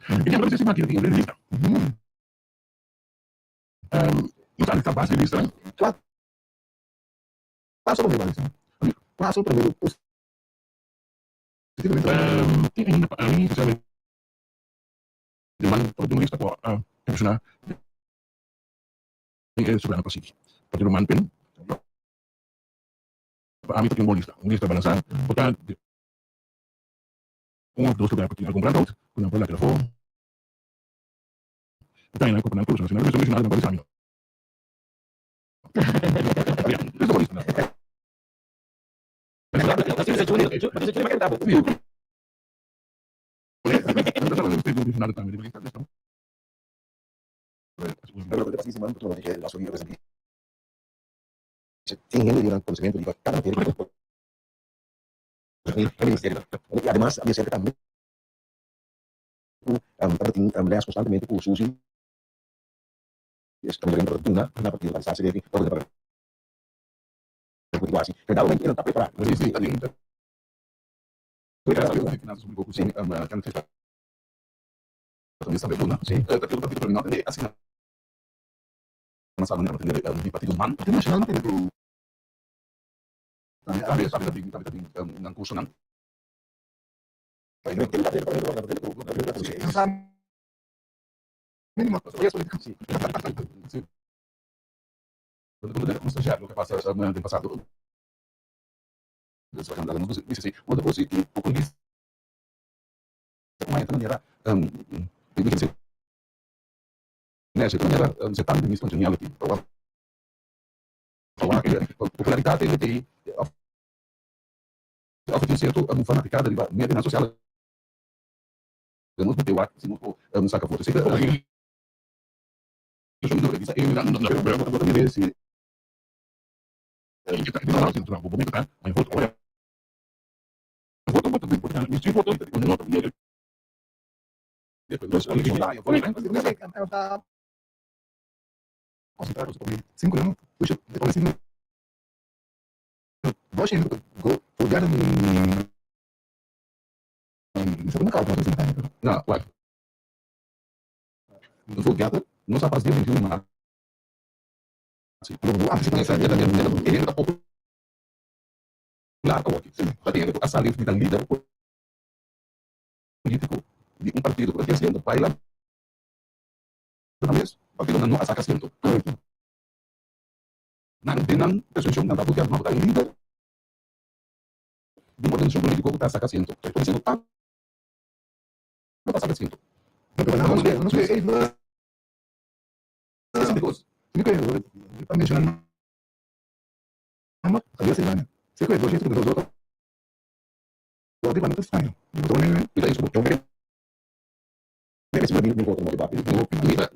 E dia nos a maki tin un lista. Nos a analisá base di lista. Kua paso promé Alison? Paso promé positivamente. Tin ainda pa ami, sinceramente. De man pa un lista ku a impresioná den e soberano pa sigui. Partido man pen pa ami ta tin un bon lista, un lista balansá por ta un òf dos lugar ku tin algun brandhout ku nan por laga afó. Detayenan ku nan kurso nacional mester mencioná nan pa bisa ami no. Ya, lista bon lista. Tin hende di nan conocimiento riba cada materia cu por e ministerionan. Y ademas a bisa tambe cu tabatin les constantemente cu Susi tabata duna na partido pa distancia deki pa Pero dado momento e no ta prepara.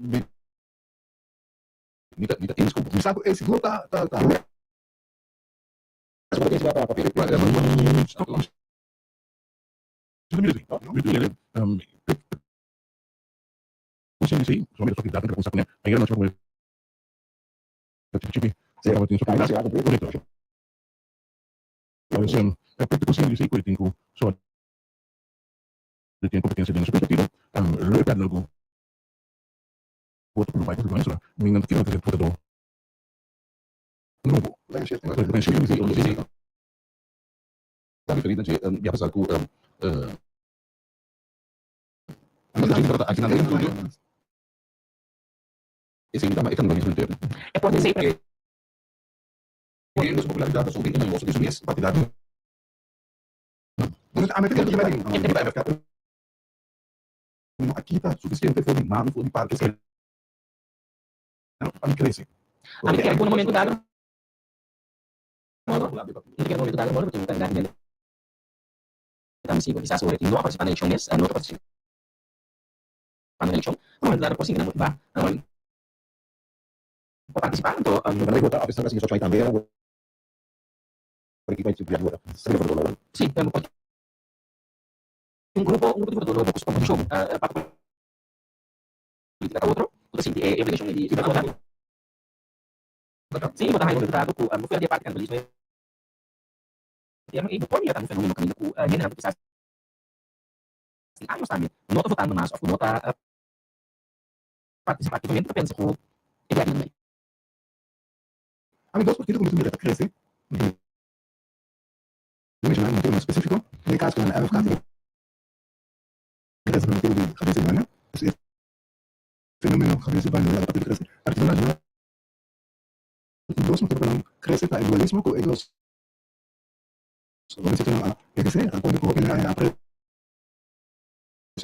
mi mi ta mi ta eens ku bo. Mi sa ku e sigur ta ta ta. Ta referí na dje ya pasá ku tabata aki nan den studio. Esei ta e kanibalismo interno. E por esei pa. Poniendo su popularidat ta subi i negoso di su mes partidario. No a kita sufisiente for di man for di parke pa mi krese. Ami ta kere ku na momento dado modo, mi ta kere ku na momento dado modo ku tin un kandidato hende ta misivo kisas ora ki no a partisipá na elekshon mes no ta partisipando na elekshon na momento dado por sinti nan motivá pa partisipá anto. Sí, por tin un grupo un grupo di votadó nobo ku su komposishon parti polítika ta otro ku ta sinti e obligashon di vota. Sí, bo ta haña un resultado ku no fuera di e parti kanibalismo interno ei bo por mira tambe un fenómeno kaminda ku hendenan ku kisas tin años tambe no ta votando mas òf ku no ta partisipá aktivamente ta pensa ku e dia aki. Ami dos partido ku mi ta mira ta krese. Mi menshoná un motibunan spesífiko. Den e kaso ku nan MFK tin krese pa motibu di Javier Silvania. E fenómeno Javier Silvania a partido krese. Partido Nashonal tin dos motibu pa nan krese ta e dualismo ku e dos organisashonnan a ehersé a pone ku hopi hende a apresio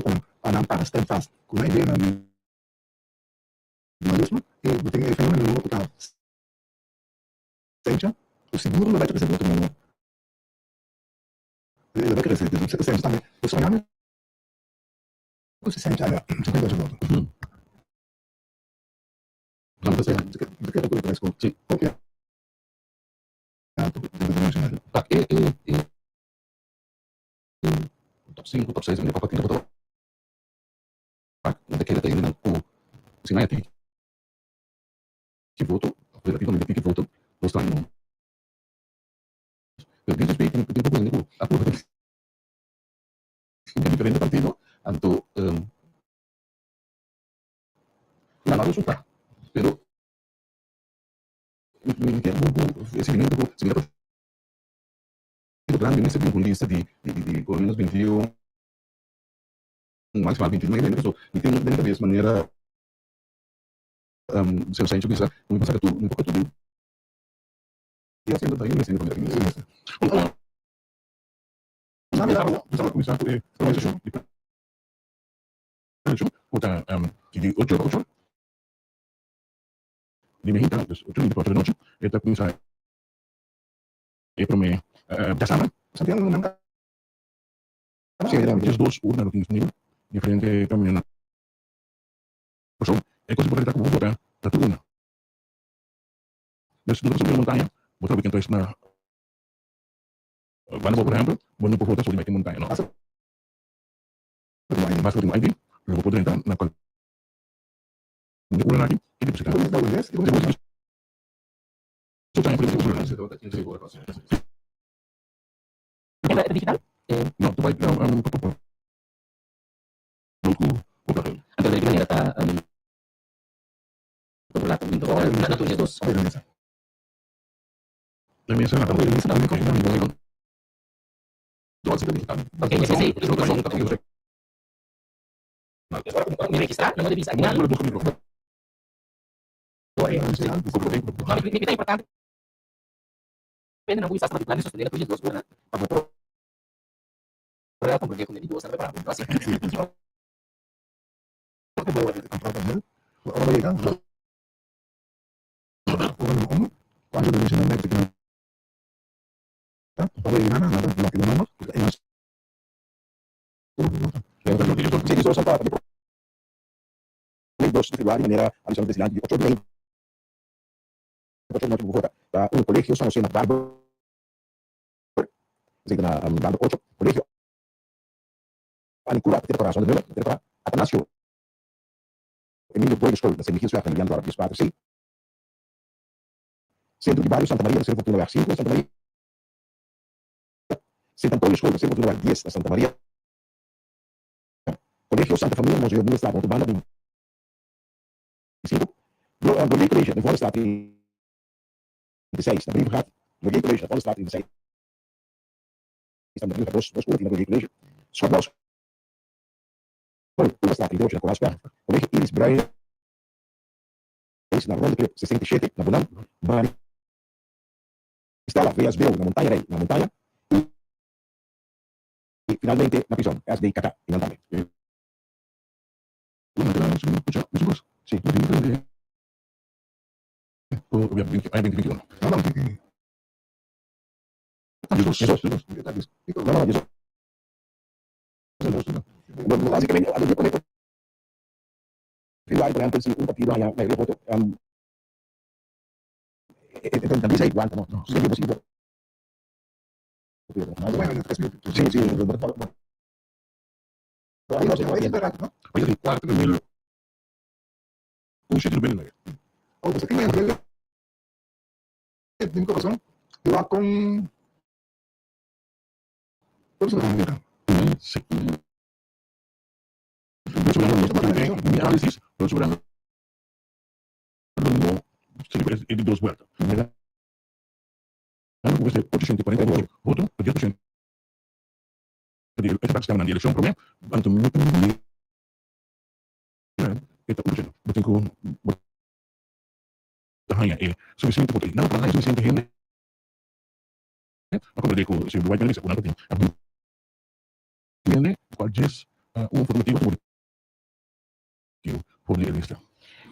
pa nan pa nan para stand fast ku nan ideanan di dualismo i bo tin e fenómeno nobo ku ta Sencha, ku sigur lo bai trese voto nobo. E lo bai krese, dus Sencha tambe por soñando ku si Sencha haya 58 voto. Mi ta kere ku e pres ku hopi alto den e nacional. Pa e e e top sinku, top seis, pa partido ku ta wak, mi ta kere ta hendenan ku si nan a tiki. Ki voto, relativamente tiki voto, nos ta haña. Pero DGP tin tin poco hende cu a purba den diferente partido, anto nan a resulta. Pero mi mi kier cu e siguimento cu si mira partido grandi mester bin cu un lista di di di por lo menos 21 maximal 29 hende, pasobra mi tin den mi cabes manera. Señor Sancho bisa, Mi pensa ku mi por tur dia siendo ta hende siendo pa mi kuminsá ku e organisashon di prevenshon ku ta di ocho ora ocho di meinta, dus ocho di ocho di nochi e ta kuminsá e promé djasabra. Diesdos urna lo tin disponibel diferente kaminda na. Pasobra e kos importante ta ku bo vota na tur una. Dus no ta subi na montaña, bo ta weekend tres na banda bo por ehempel, bo no por vota sobre mete montaña no. Basta bo tin un ID, lo bo por drenta na cualkier urna aki y deposita. No, ta bai Anto di ki manera ta controla ku binti ora na tur djes dos? Ok, esei ora ku mi registra nan no debisa aki nan. No, mi ta importante nan kuminsá staba di plan di sostene na tur djes dos ora pa bo por. 2 di februari manera a bisa nos presidente di 8 di mei 8 di nochi bo vota ta un Colegio San Jose na Barber esei ta na Barber 8 Colegio Anicura ta Tera Corazon de Muller na Tera Cora Atanasio Emilio Boy de School na San Michielsweg na Lilian Dorp 14 C Centro di Bario Santa Maria na Cerro Fortuna Weg 5 na Santa Maria Sint Antonio School na Cerro Fortuna Weg 10 na Santa Maria Colegio Santa Famia na Monseñor Boelenstraat na otro banda 25 Glorieux College na Vondelstraat 36 na Brievengat Glorieux College na Vondelstraat 36 na Brievengat dos dos scholen na Glorieux College Schotbouw School Purmerstraat 38 na Koraalsberg Colegio Iris Bruin na Ronde Klip 67 na Bonam Maria Stella VSBO na Montaña Rey na Montaña y finalmente na prison SDKK y nan tambe. Sí. Básicamente, por ejemplo, si un partido haya mayoría de voto, también se igual, no? Sí, sí, sí. Oh, pues aquí me de mi corazón, va con... Sí. Mi análisis, soberano no se di dos vuelta. Ganando con 848 votos, 10% di esta na eleccion prome, anto mi e ta 1%. Bo tin cu bo ta haya e suficiente voto. Nan pa haya suficiente hende. A comprende cu si bo bai bisa cu nan ta tin hende cual djes un formativo ta for di e lista.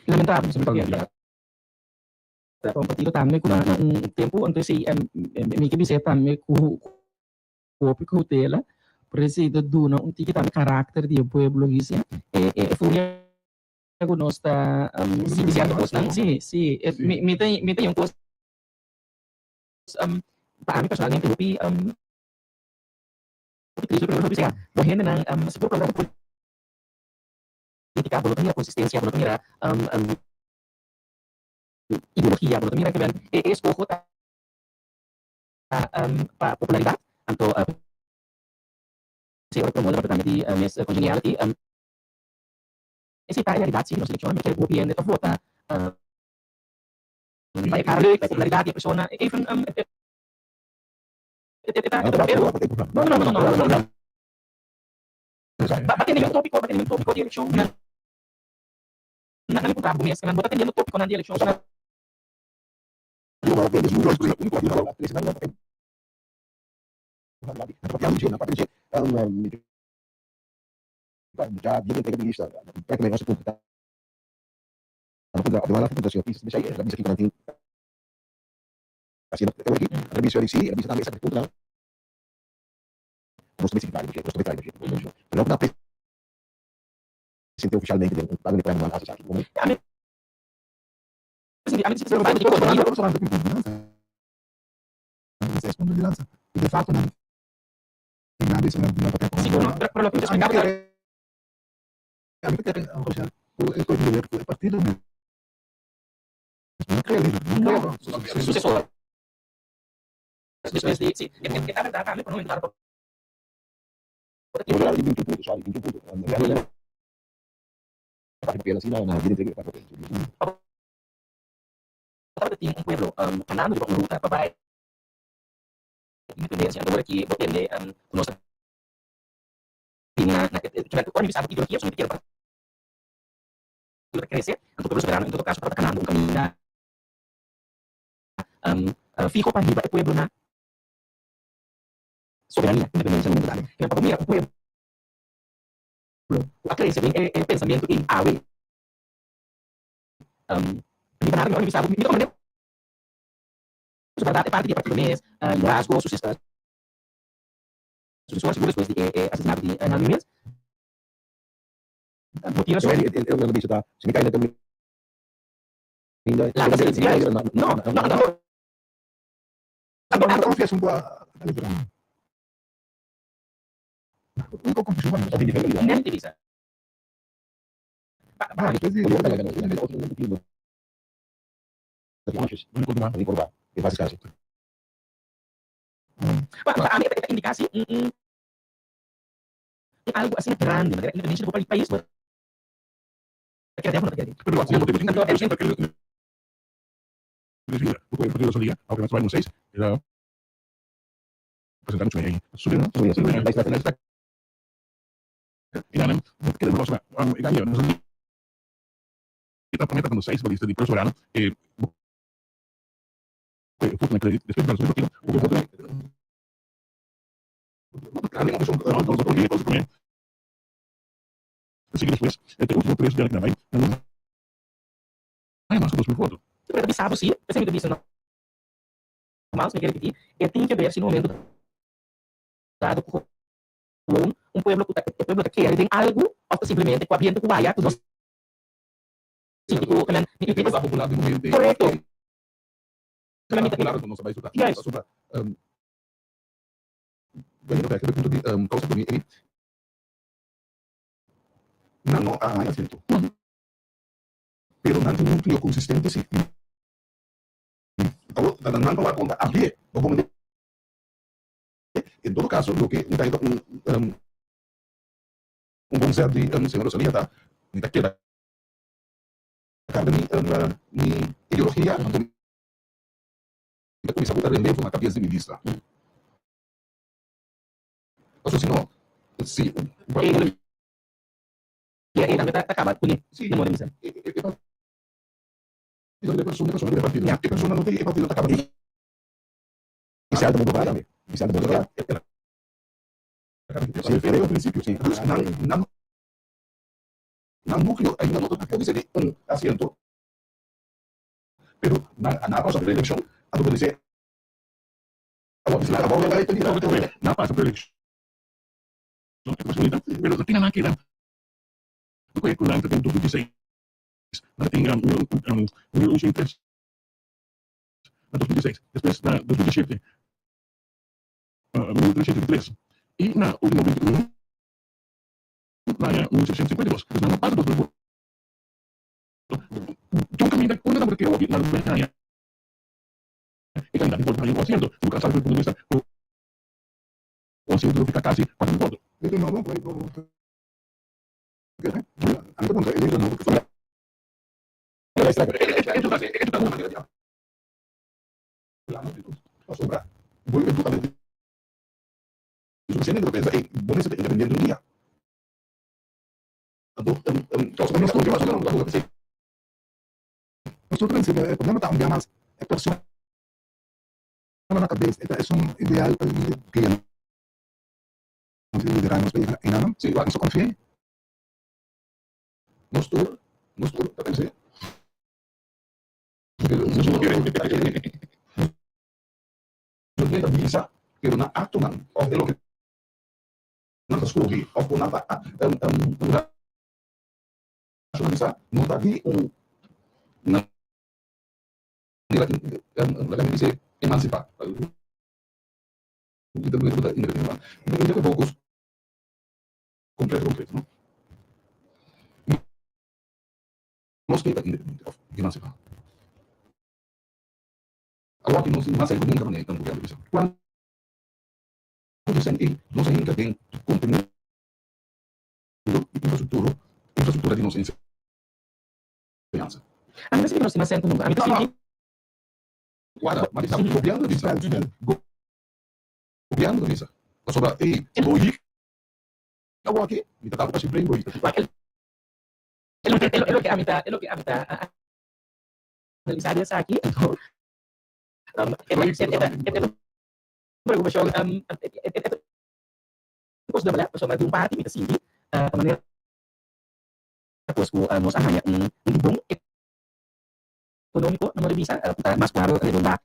Lamentabel, pa un partido tambe ku na un tempu, anto esei mi ke bis'é tambe ku hopi koutela, por esei ta duna un tiki tambe karakter di e pueblo hisia. E e furia ku nos ta sigui sierto kosnan, si, si, mi mi ta mi ta un kos pa ami personalmente hopi hopi tristu, pero hopi sea bo hendenan sigur ku politica, bo no ta mira consistencia, bo no ta mira ideologia, bo no ta mira kiben e escoho ta pa popularidad, anto si ora promoda papia tambe di mes congeniality, esey ta e realidad si di nos eleccion, mi kere hopi hende ta vota pa e cara leuk, pa e popularidad di e persona, even no no no no no. Ba tende un tópiko, ba tende un tópiko di elekshon nan nan mi puntra bo mes, bo ta tendiendo tópikonan di elekshon nan. Nos ta mester trae nos ta trae pero no ta presente oficialmente den un plano de plan haci esaki. Sucesor. Despues di, si, e ta verdad tambe, pero no ta Tabata tin un pueblo kanando riba un ruta pa bai independencia. Anto ora ki bo tende ku nos ta bini na na ora mi bisa bo ideologia pasobra mi ta kere partido ta krese. Anto pueblo soberano en todo kaso tabata kanando un kaminda fiho pa hiba e pueblo na soberania, independencia na mundo dale. Kinan pa bo mira un pueblo ku a krese den e pensamiento ei awe riba nada mi ora mi bisa bo mi ta komprende su bèrdat e parti di e partido mes, liderazgo, susesor sigur despues di e asesinato di Henry Mills. Bo tira so. E e bisa ta si mi kai na kaminda. Laga si juist. No, no, anto. Anto anto konfiansa un bo a libra. Úniko konfushon pa mi. Nen ti bisa. Pa pa mi. Pa pa ami e ta indiká si un un un algu asina grandi manera independensia di bo pais bo ta kere den of no ta kere den. Anto Pero ta bisa bo si, p'esei mi ta bisa normal, si mi ke ripití, e tin ke ber si na momento dado ku gewoon un pueblo ku ta, e pueblo ta kere den algu òf ta simplemente ku a biento ku waya ku nos sinti ku nan korekto. Juist. Nan no a haña asiento. Pero nan tin un núcleo consistente si. Awor ta nan pa wak konta abié bo komende. En todo caso loke mi ta haña ta un un bon zet di señor Rosalia ta mi ta keda carga mi mi ideologia anto mi ta cuminsa buta relevo na cabes di mi lista. Pasobra si no si E tambe ta caba cu ne mora bisa. E persona no tin e partido ta caba di. Dus nan nan nan núcleo ainda no ta por ricibi un asiento pero nan a pasa por eleccion a por dice Nan pasa por eleccion pero no tin nan keda cu nan ta den 2016 nan tin 1803 na 2016, despues na 2017 1303 y na ultimo 21 na aña 1752. Pues nan no pasa 2000 voto. Djon caminda unda nan por keda hopi nan lo bai haña e cantidad di voto pa haña un asiento. Si bo cansa di punto di vista cu un asiento lo fica casi 4000 voto. Letra nobo, bo ta kere? Ami ta puntra e letra nobo. Pasobra bo juventud ta suficiente pa pensa, ey, bo mester ta independiente un dia. Anto, Nos tur ta pensa e problema ta un bia mas e persona na cabes e ta esun ideal pa guia nos y lidera nos pa yega eynan. Nos ta confia. Nos tur, nos tur ta pens'é. Nos no ta bisa, pero nan aktonan òf e loke nan ta skohe òf ku nan ta rashonalisá no ta di un manera laga mi bis'é emansipá. Completo completo no. Nos ke ta independiente of emancipa. Awor ki nos tin mas en comun ta manera gobierno bisa. Cuanto dicen ey nos a hinca den contenido y infrastructura infrastructura di nos enseñansa. Ami ta sinti cu nos tin mas en comun. Ami ta sinti. Guarda, ma bisa gobierno bisa gobierno bisa pasobra ey bo yik. Awor aki mi ta dabo pa simple egoista. Wak e loke e loke ami ta e loke ami ta analisá di esaki anto e ta e ta preokupashon e ta kos dobla pasobra di un parti mi ta sinti ta manera kos ku nos a haña un un bon ekonómiko na modo di bisa ku ta mas kuadro redondá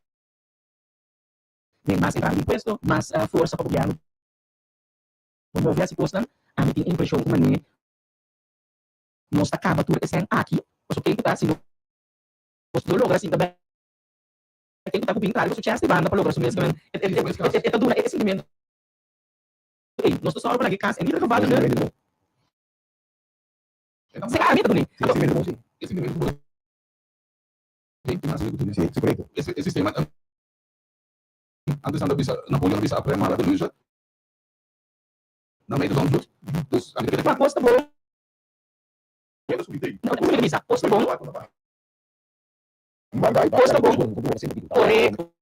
den mas entrada di impuesto mas forsa pa gobièrnu. Bo move hasi kosnan, ami tin e impreshon ku manera. Nos ta kaba tur esnan aki, pasobra ken ku ta si nos no logra sinta bek, ken ku ta ku bin traha riba su chèst di banda pa logra su mes kemen, e ta duna e sintimentu ei, nos ta sòru pa laga e kas en ieder geval de Si ami ta dun'é. Ma kos ta bon. No, mi ta bisa, kos ta bon. Kos ta bon. Korekto.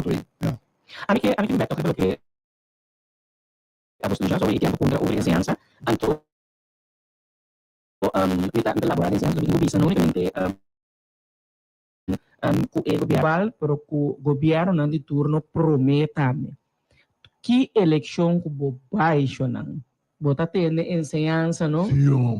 Korekto. Ami ke ami ke bek toke loke abo studia so e tempo kontra over enseñansa anto mi ta mi ta labora den enseñansa mi tin ku bisa no unikamente ku e gobièrnu pero ku gobièrnunan di turno promé tambe ki elekshon ku bo bai shonnan bo ta tende enseñansa no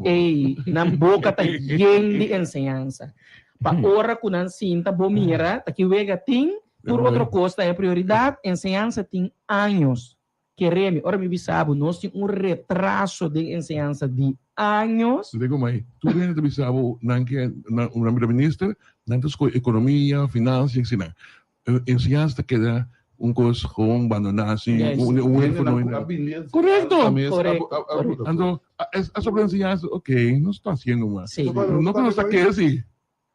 ey nan boka ta yen di enseñansa pa ora ku nan sinta bo mira ta ki wega tin tur otro kos ta e prioridat enseñansa tin años kere mi ora mi bisa bo nos tin un retraso den enseñansa di años. Te digo mai tur hende ta bisa bo nan ke nan bira minister nan ta skohe ekonomia finansia asina Enseñansa ta keda un kos gewoon bandoná así, un un huérfano. Korekto! Anto, a sobre enseñansa, ok, nos ta hasiendo mas. No ku nos ta kere si.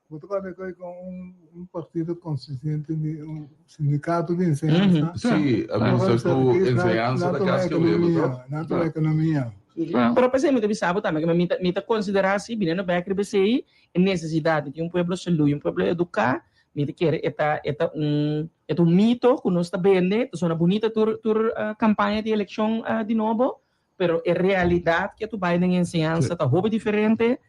Bo ta papia ku un un partido konsistente di un sindikato di enseñansa. Sí, a bisa ku enseñansa ta kas kebé, toch? Nan ta ekonomia. Pero p'esei mi ta bisa bo tambe ku mi ta mi ta konsiderá si biniendo bèk riba esei e nesesidat di tin un pueblo salú i un pueblo eduká, mi ta kere e ta e ta un e ta un mito ku nos ta bende, ta sona bunita tur tur kampaña di elekshon di nobo, Pero e realidad ke tu bai den enseñansa ta hopi diferente.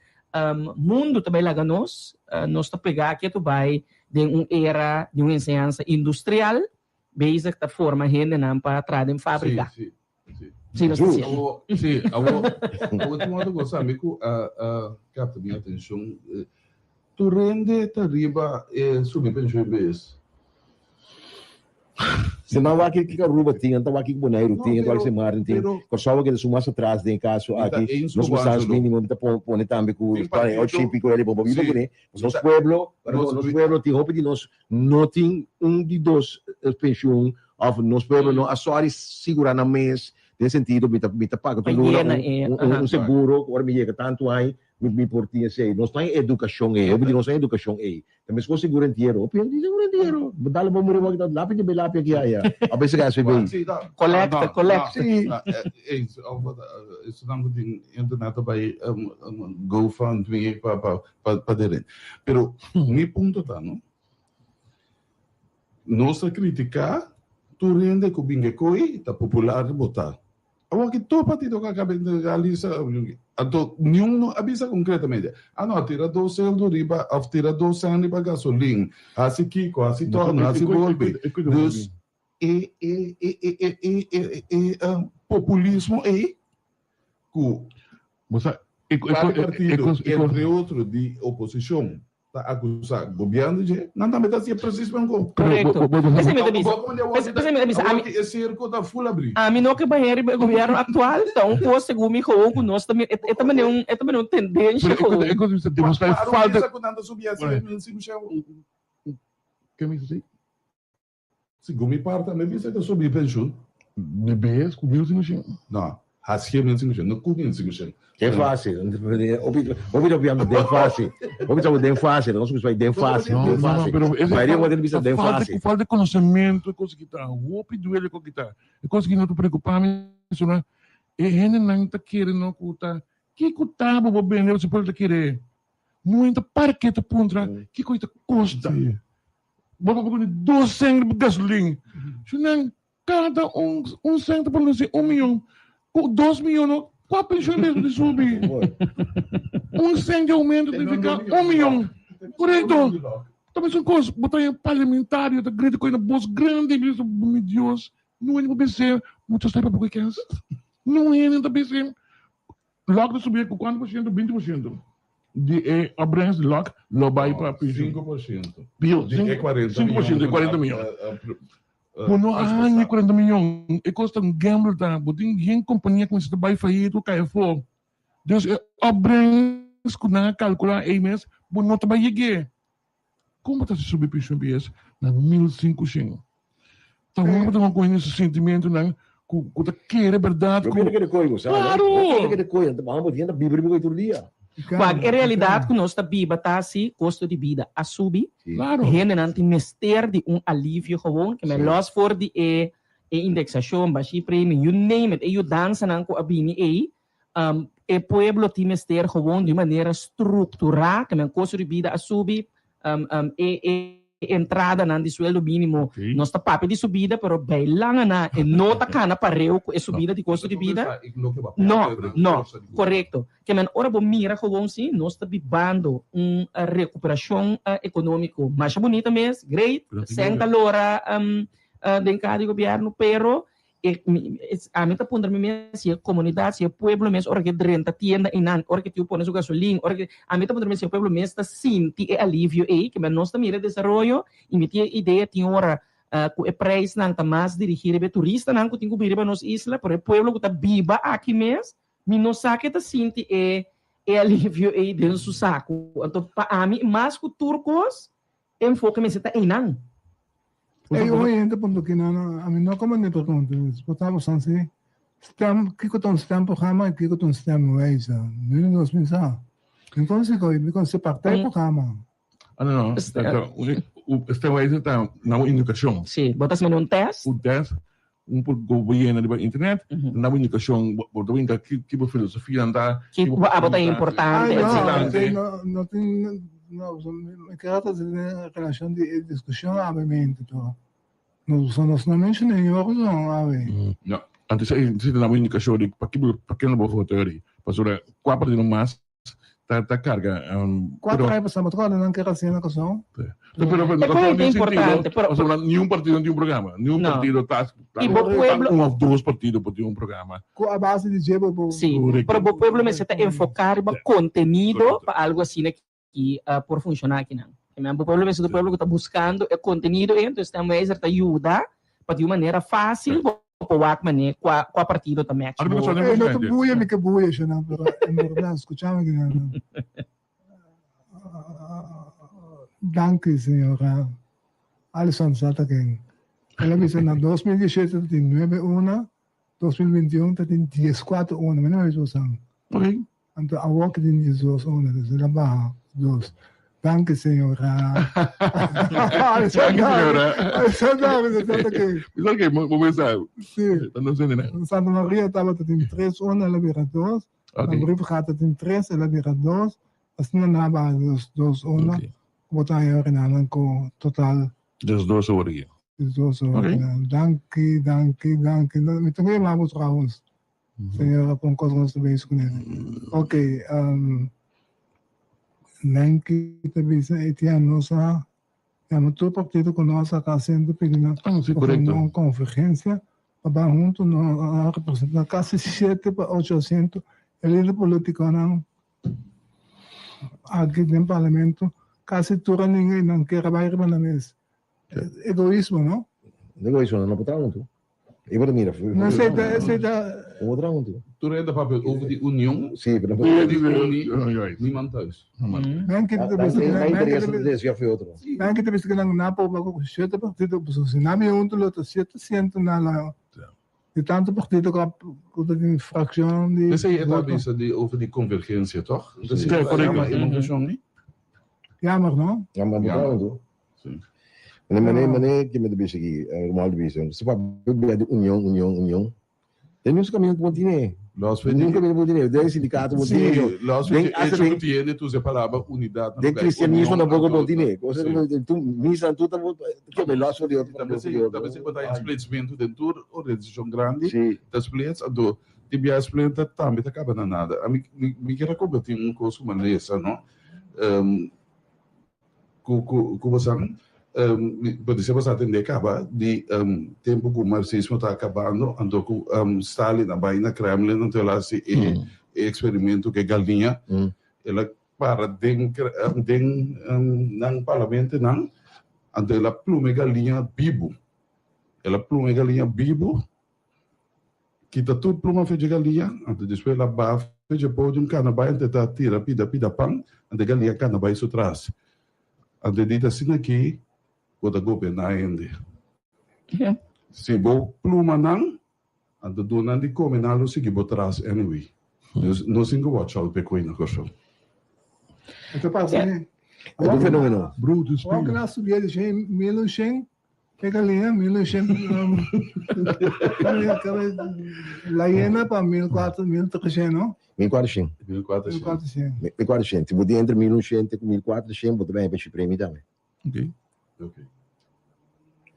Mundu ta bai laga nos, nos ta pega ke tu bai den un era di un enseñansa industrial, bezig ta forma hendenan pa traha den fabrica. Sí, sí, sí. Sí, nos ta haciendo. Sí, awor, awor tin otro cosa ami cu a a capta mi atencion. Tur hende ta riba e subi pensioen bes. Si nan wak kiko Aruba tin, nan ta wak kiko Boneiru tin, nan ta wak Sint Maarten tin. Kòrsou a keda su mas atras den e kaso aki. Nos ku stans mínimo mi ta pone tambe ku ocho i piko el bo biba kuné. Nos pueblo, nos pueblo tin hopi di nos no tin un di dos penshun òf nos pueblo no a sòri sigurá nan mes den sentido mi ta mi ta paga tur luna un seguro ku ora mi yega tantu aña Mi mi por tin esei. Nos no hay educacion ei. Hopi di nos no hay educacion ei. Ta meskos seguro entiero. Hopi hende tin seguro entiero. Bo dale bo muri bo kita lapi di be lapi aki aya. A bes ka SVB. Sí, ta. Collecta, No, collecta. no, Sí. no, eens, of wat, esnan ku tin internet ta bai GoFundMe pa pa pa pa deren. Pero mi punto ta, no, nos ta kritiká tur hende ku bin gekoi ta popular botá. Awor ki tur partido ku a kaba entrega lista, anto niun no a bisa konkretamente, ah no, tira dos seldo riba òf tira dos sèn riba gasolin, hasi kiko, hasi tòrno, hasi bolbe. Dus e e e e e e e e populismo ei ku par partido, entre otro di oposishon, ta acusa gobierno dje, nan tambe ta hacié precies men con. Correcto. P'esei mi ta bisa. P'esei mi ta bisa. Awor ki e circo ta full abri. Ami no ke bahe riba e gobierno actual, ta un cos segun mi gewoon cu nos ta mira, e ta mane un, e ta mane un tendencia gewoon. E cos ta demostra e Waarom falta. bisa cu nan ta subi asina men sin sheu? Ke mi bisa? Segun mi parti, ami bisa ta subi penshun. Mi bes ku 1500. No, hacié 1500, no ku 1500. Den fase, hopi hopi ta piando den fase, hopi ta den fase, nos bisa den fase, No, den no, no, fase. pero ese Mayoria falta, bo bisa den falta, fase. falta de conocimiento, e cosa ki ta hopi duele ko kita. E cosa ki no ta preocupa mi, sona, e hendenan ta kere no ku ta, kiko ta bo bo bende, bo ta kere. No ta parke ta puntra, kiko ta kosta. Bo papia ku dos sèn riba gasolin. Su nan kada un un sèn ta produsi un miyon. Ku dos miyon no, kua penshon mes bo ta subi? Un sèn di oumento ta nifiká un miyon. Korekto? Ta mesun kos, bo ta un parlamentario ta grita ku e na bos grandi, mi bisa, mi Dios, no hende por bis'é, mucha sa papia ku e kens. No hende ta bis'é. Lòk ta subi ku kuantu por siento? Binti por siento di e opbrengst di lòk lo bai pa penshun. Sinku por siento. Pio, Di e kuarenta sinku por siento di e kuarenta miyon. Bo no a haña e kuarenta miyon. E kos ta un gamble ta. Bo tin yen kompania ku mester ta bai fayit ku kai afó. Dus e opbrengst ku nan a kalkulá ei mes, bo no ta bai yeg'é. Kon bo ta subi penshun bies na 1500? Ta hopi bo ta kon kohe su sentimentonan ku ku ta kere bèrdat Yo ku kere kere koi bo sa. Klaro! Yo kere kere koi, anto bo tin ta biba riba koi tur dia. Wak, e realidat ku nos ta biba ta si kosto di bida a subi. Klaro. Hendenan tin mester di un alivio gewoon, ke men lòs for di e e indeksashon, bashí premio, you name it, e yudansanan ku a bini ei, E pueblo tin mester gewoon di un manera structura, ke men costo di bida a subi, e e entradanan di sueldo minimo nos ta papia di subida pero bay langa na e no ta cana pareu cu e subida di costo di bida. No, no, corecto. Ke men ora bo mira gewoon si nos ta bibando un recuperacion economico masha bunita mes, great, sèn ta lora den caha di gobierno, pero E ami ta puntra mi mes si e komunidat, si e pueblo mes ora ke drenta tienda einan, ora ke tiu pone su gasolin, ora ke, ami ta puntra mi mes si e pueblo mes ta sinti e alivio ei, ke nos ta mira e desaroyo i mi tin e idea tin ora ku e preisnan ta mas dirigí riba e turistanan ku tin ku bini riba nos isla, pero e pueblo ku ta biba aki mes mi no sa ke ta sinti e e alivio ei den su saku. Anto pa ami mas ku tur kos E enfoke mester ta einan. Ey oye hende punto kina no ami no comprende pregunta por ta bosan si stem kiko ta un stemprogramma y kiko ta un stemwijzer nu nos mi sa mi konsi koy mi konsi partij programma. Ah, no, no. Stemwijzer ta na un indikashon. Sí, bo ta hasi un test. Un test, un por go bo yena riba internet, na un indikashon, bo ta winka ki ki bo filosofianan ta, Ki bo abo ta importante, Ah, no, no tin, no, mi kere ta den relashon di e diskushon awe mente, pero nos nos no menshoná Jordan awe. No, antes esei ta na un indikashon di pa ki bo pa ken lo bo vota ori, pasobra kua partido mas ta ta carga Cuatro aña pasá, bo ta corda nan kere haciendo cosnan? Pero pero E no ta tin importante, sentido, pero pasobra niun partido no tin un programa, niun No. partido ta ta Y bo pueblo un of dos partido por tin un programa. Cu a base di dje bo bo Sí, pero bo pueblo mester ta enfoca riba contenido pa algo asina ki por funciona akinan. Bo pueblo mester ta un pueblo cu ta buscando e contenido ei, entonces Stemwijzer ta yuda pa di un manera fácil bo por wak manera kua kua partido ta match bo. Ey, no ta buya mi ke buya shona, pero en berdad, skuchami ki nan. Danki señora Alison sa ta ken. El a bisa na 2017 ta tin nuebe una, 2021 ta tin dieskuater una, mi no a bisa bo san. Ok. Anto awor ki tin diesdos una, dus el a baha dos. Danki señora. Danki señora. Danki. Bisa ke bo mesa. Si. No sende na. Santa Maria tabata tin tres una, el a bira dos. Okay. Na Brievengat tin tres, el a bira dos. Asina nan a baha dos, dos una. Okay. Bo ta haña orinanan ku total. 12 ora aki. 12 ora. Okay. Danki, danki, danki. Mi ta yama bo trouwens. Señora pon cos nos ta bezig kuné. Ok, um, Lenky ta bisa Etienne nos a yama tur partido ku nos a haciendo pidi nan Ah, sí, pa correcto. forma un convergencia pa ban hunto nos a representa casi siete pa ocho asiento e lider politiconan aki den parlamento casi tur a ninga y nan kier a bai riba nan mes. Egoismo, no? Egoismo, no por traha hunto. E por mira. No, esei ta, esei ta. Un otro hunto. Tur hende papia over di union. Sí, pero Over di uni, niemand thuis. Men ke ta bisa ke nan, men ke ta bisa ke otro. Men ke ta bisa ke nan na por ku siete partido, pasobra si nan bin hunto lo ta siete siento na la. Di tanto partido ku ku ta tin frakshon di. Esei e ta bisa di over di convergencia, toch? Sí, correcto. E conclusion ni? Jammer, no? Jammer, jammer. Sí. Mane, mane, mane, ke mi ta bisa aki, Romualdo bisa, si pa bia di union, union, union. Den nos caminda ku bo tine. Los Den nos caminda ku bo tine, den sindicato bo tine. Sí, los Den den hasta hecho den ku tiene tu se palabra unidad. Den cristianismo tampoco bo tine. Cosa Sí. ku tu misa tu ta ke me los di otro. Tambe si, tambe si bo ta splitsmento den tur organisacion grandi, Sí. ta splits, anto tin bia split ta tambe ta caba na nada. Ami mi mi kier a comparti un cos ku mi a lesa, no. Ku ku ku bosan bo dise boso a tende kaba di tempu ku marxismo ta kabando anto ku Stalin a bai na Kremlin anto el a hasi e e eksperimento ku e galiña el a para den den nan parlamentonan anto el a pluma e galiña bibu el a pluma e galiña bibu Kita tur pluma fe dje galia, anto despues el a baha fe dje podium kana bai, anto e ta tira pida pida pan, anto e galia kana bai su tras. Anto e di ta asina aki bo ta goberná hende. Si bo pluma nan, anto duna nan di kome, nan lo sigui bo tras anyway. Dus nos tin ku watch out p'e koe na Kòrsou. E ta pasa ne. E ta un fenomeno. Brutus Awor ku nan a subi di shen mil un shen Ke galiña mil ochenta La yena pa mil kuater mil treshen no? 1400. 1400. 1400. Si bo tin entre 1800 ku 1400 bo ta bini pa shi premi tambe. Ok. Ok.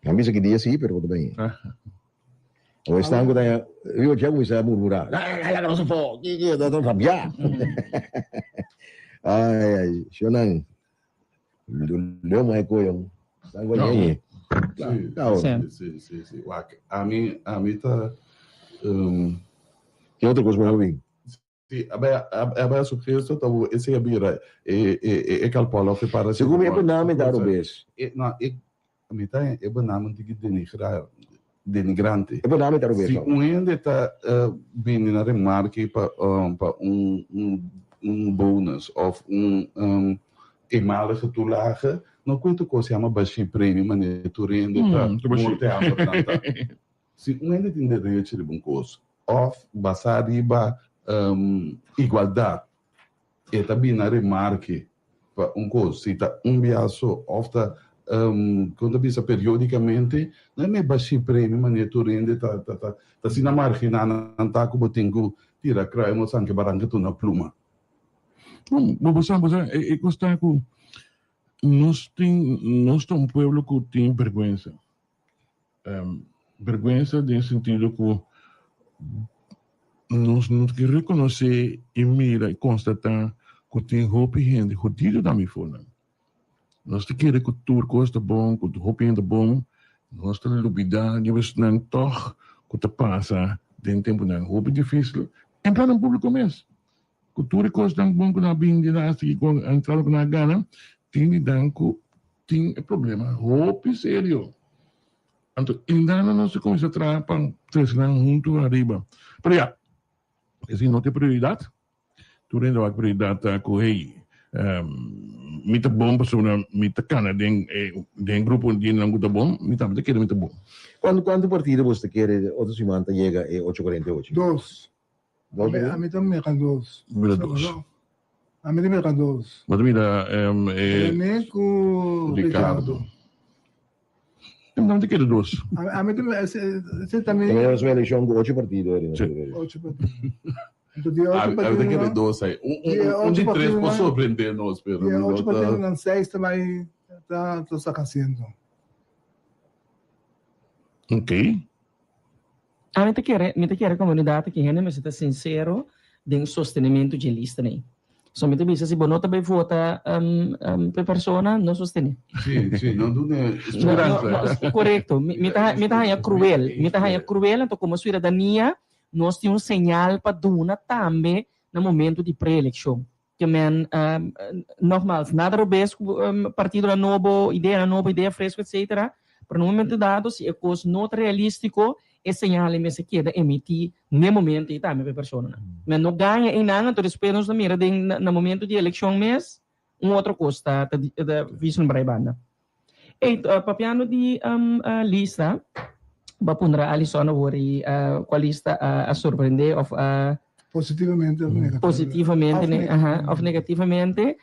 Nan bisa ki dia si pero bo ta bini. Awor esnan ku ta riba dje a kuminsá murmurá. Laga nos afó. Ki ki ta rabiá. Ai ai shownan. Leo mai koyon. Sango nyenye. Sí, sí, sí, sí. Wak, ami, ami ta um, Ki otro kos bo bin? Sí, a bai, a bai su gesto ta bo ese a bira e e e e kalpola of e Segun mi e paracetamol. bename ta robes. E no, e mi ta e bename tiki denigra denigrante. E bename ta robes. Si un hende ta bini na remarke pa pa un un un bonus of un um eenmalige toelage, no cuento cos yama bashi premie manera tur hende ta morte hamber nan ta. Si un hende tin derecho riba un cos of basa riba igualdad e ta bini na remarke. pa un kos, si ta un bia so òf ta kon ta bisa periódikamente, no e me bashí premio manera tur hende ta ta ta asina marginá nan ta ku bo tin ku tira kruim òf sanke baranka tur na pluma. Bo bo sa bo sa e kos ta ku nos tin nos ta un pueblo ku tin bèrgwensa. Bèrgwensa den sentido ku nos no ke rekonosé i mira i konstatá ku tin hopi hende hodido tambe for nan. Nos ta kere ku tur kos ta bon, ku hopi hende ta bon, nos ta lubidá di esnan tòg ku ta pasa den tempunan hopi difísil, en plano públiko mes. Ku tur e kosnan bon ku nan a bin di nan a sigui ku a entrada ku nan a gana, tin di nan ku tin e problema hopi serio. Anto indana nos a kuminsá traha pa trese nan huntu ariba. Pero ya, esei no ta e prioridat. Tur hende wak prioridat ta ku hey, mi ta bon pasobra mi ta kana den e den e grupo di hendenan ku ta bon, mi tambe ta kere mi ta bon. Kuantu kuantu partido boso ta kere otro siman ta yega e ocho kuarenta i ocho? Dos. Dos Ami ami ta mira dos. Mira dos. Ami ta mira dos. Bo ta mira e Rene ku Ricardo. Mi ta kere dos. Ami ta mira ese ta mi. También nos eleccion ku ocho partido eri. Ocho partido. Anto di ocho Ami ta kere dos ai. Un di tres por sorprende nos pero mi no ta. Di ocho partido nan seis ta bai ta saka asiento. Ok. Ami ta kere, mi ta kere komunidat ki hende mester ta sinsero den sostenementu dje lista nei. So mi ta bisa si bo no ta bai vota p'e persona, no sostené. Sí, sí, no duna speransa. Korekto. Mi ta mi ta haña kruel. Mi ta haña kruel, anto komo siudadania nos tin un señal pa duna tambe na momento di preelekshon. Ke men, nogmaals, nada robes ku partidonan nobo, ideanan nobo, idea fresco, etcetera, pero na un momento dado si e kos no ta realístiko, e señal ei mester keda emití n'e momento ei tambe pa e personanan. Men no gaña einan, anto despues nos ta mira den na momento di elekshon mes, un otro kos ta ta vislumbra e banda. Ey, papiando di lista, bo a puntra Alison awor y cua lista a sorprende of a. Positivamente of negativamente. Positivamente, aha, of negativamente.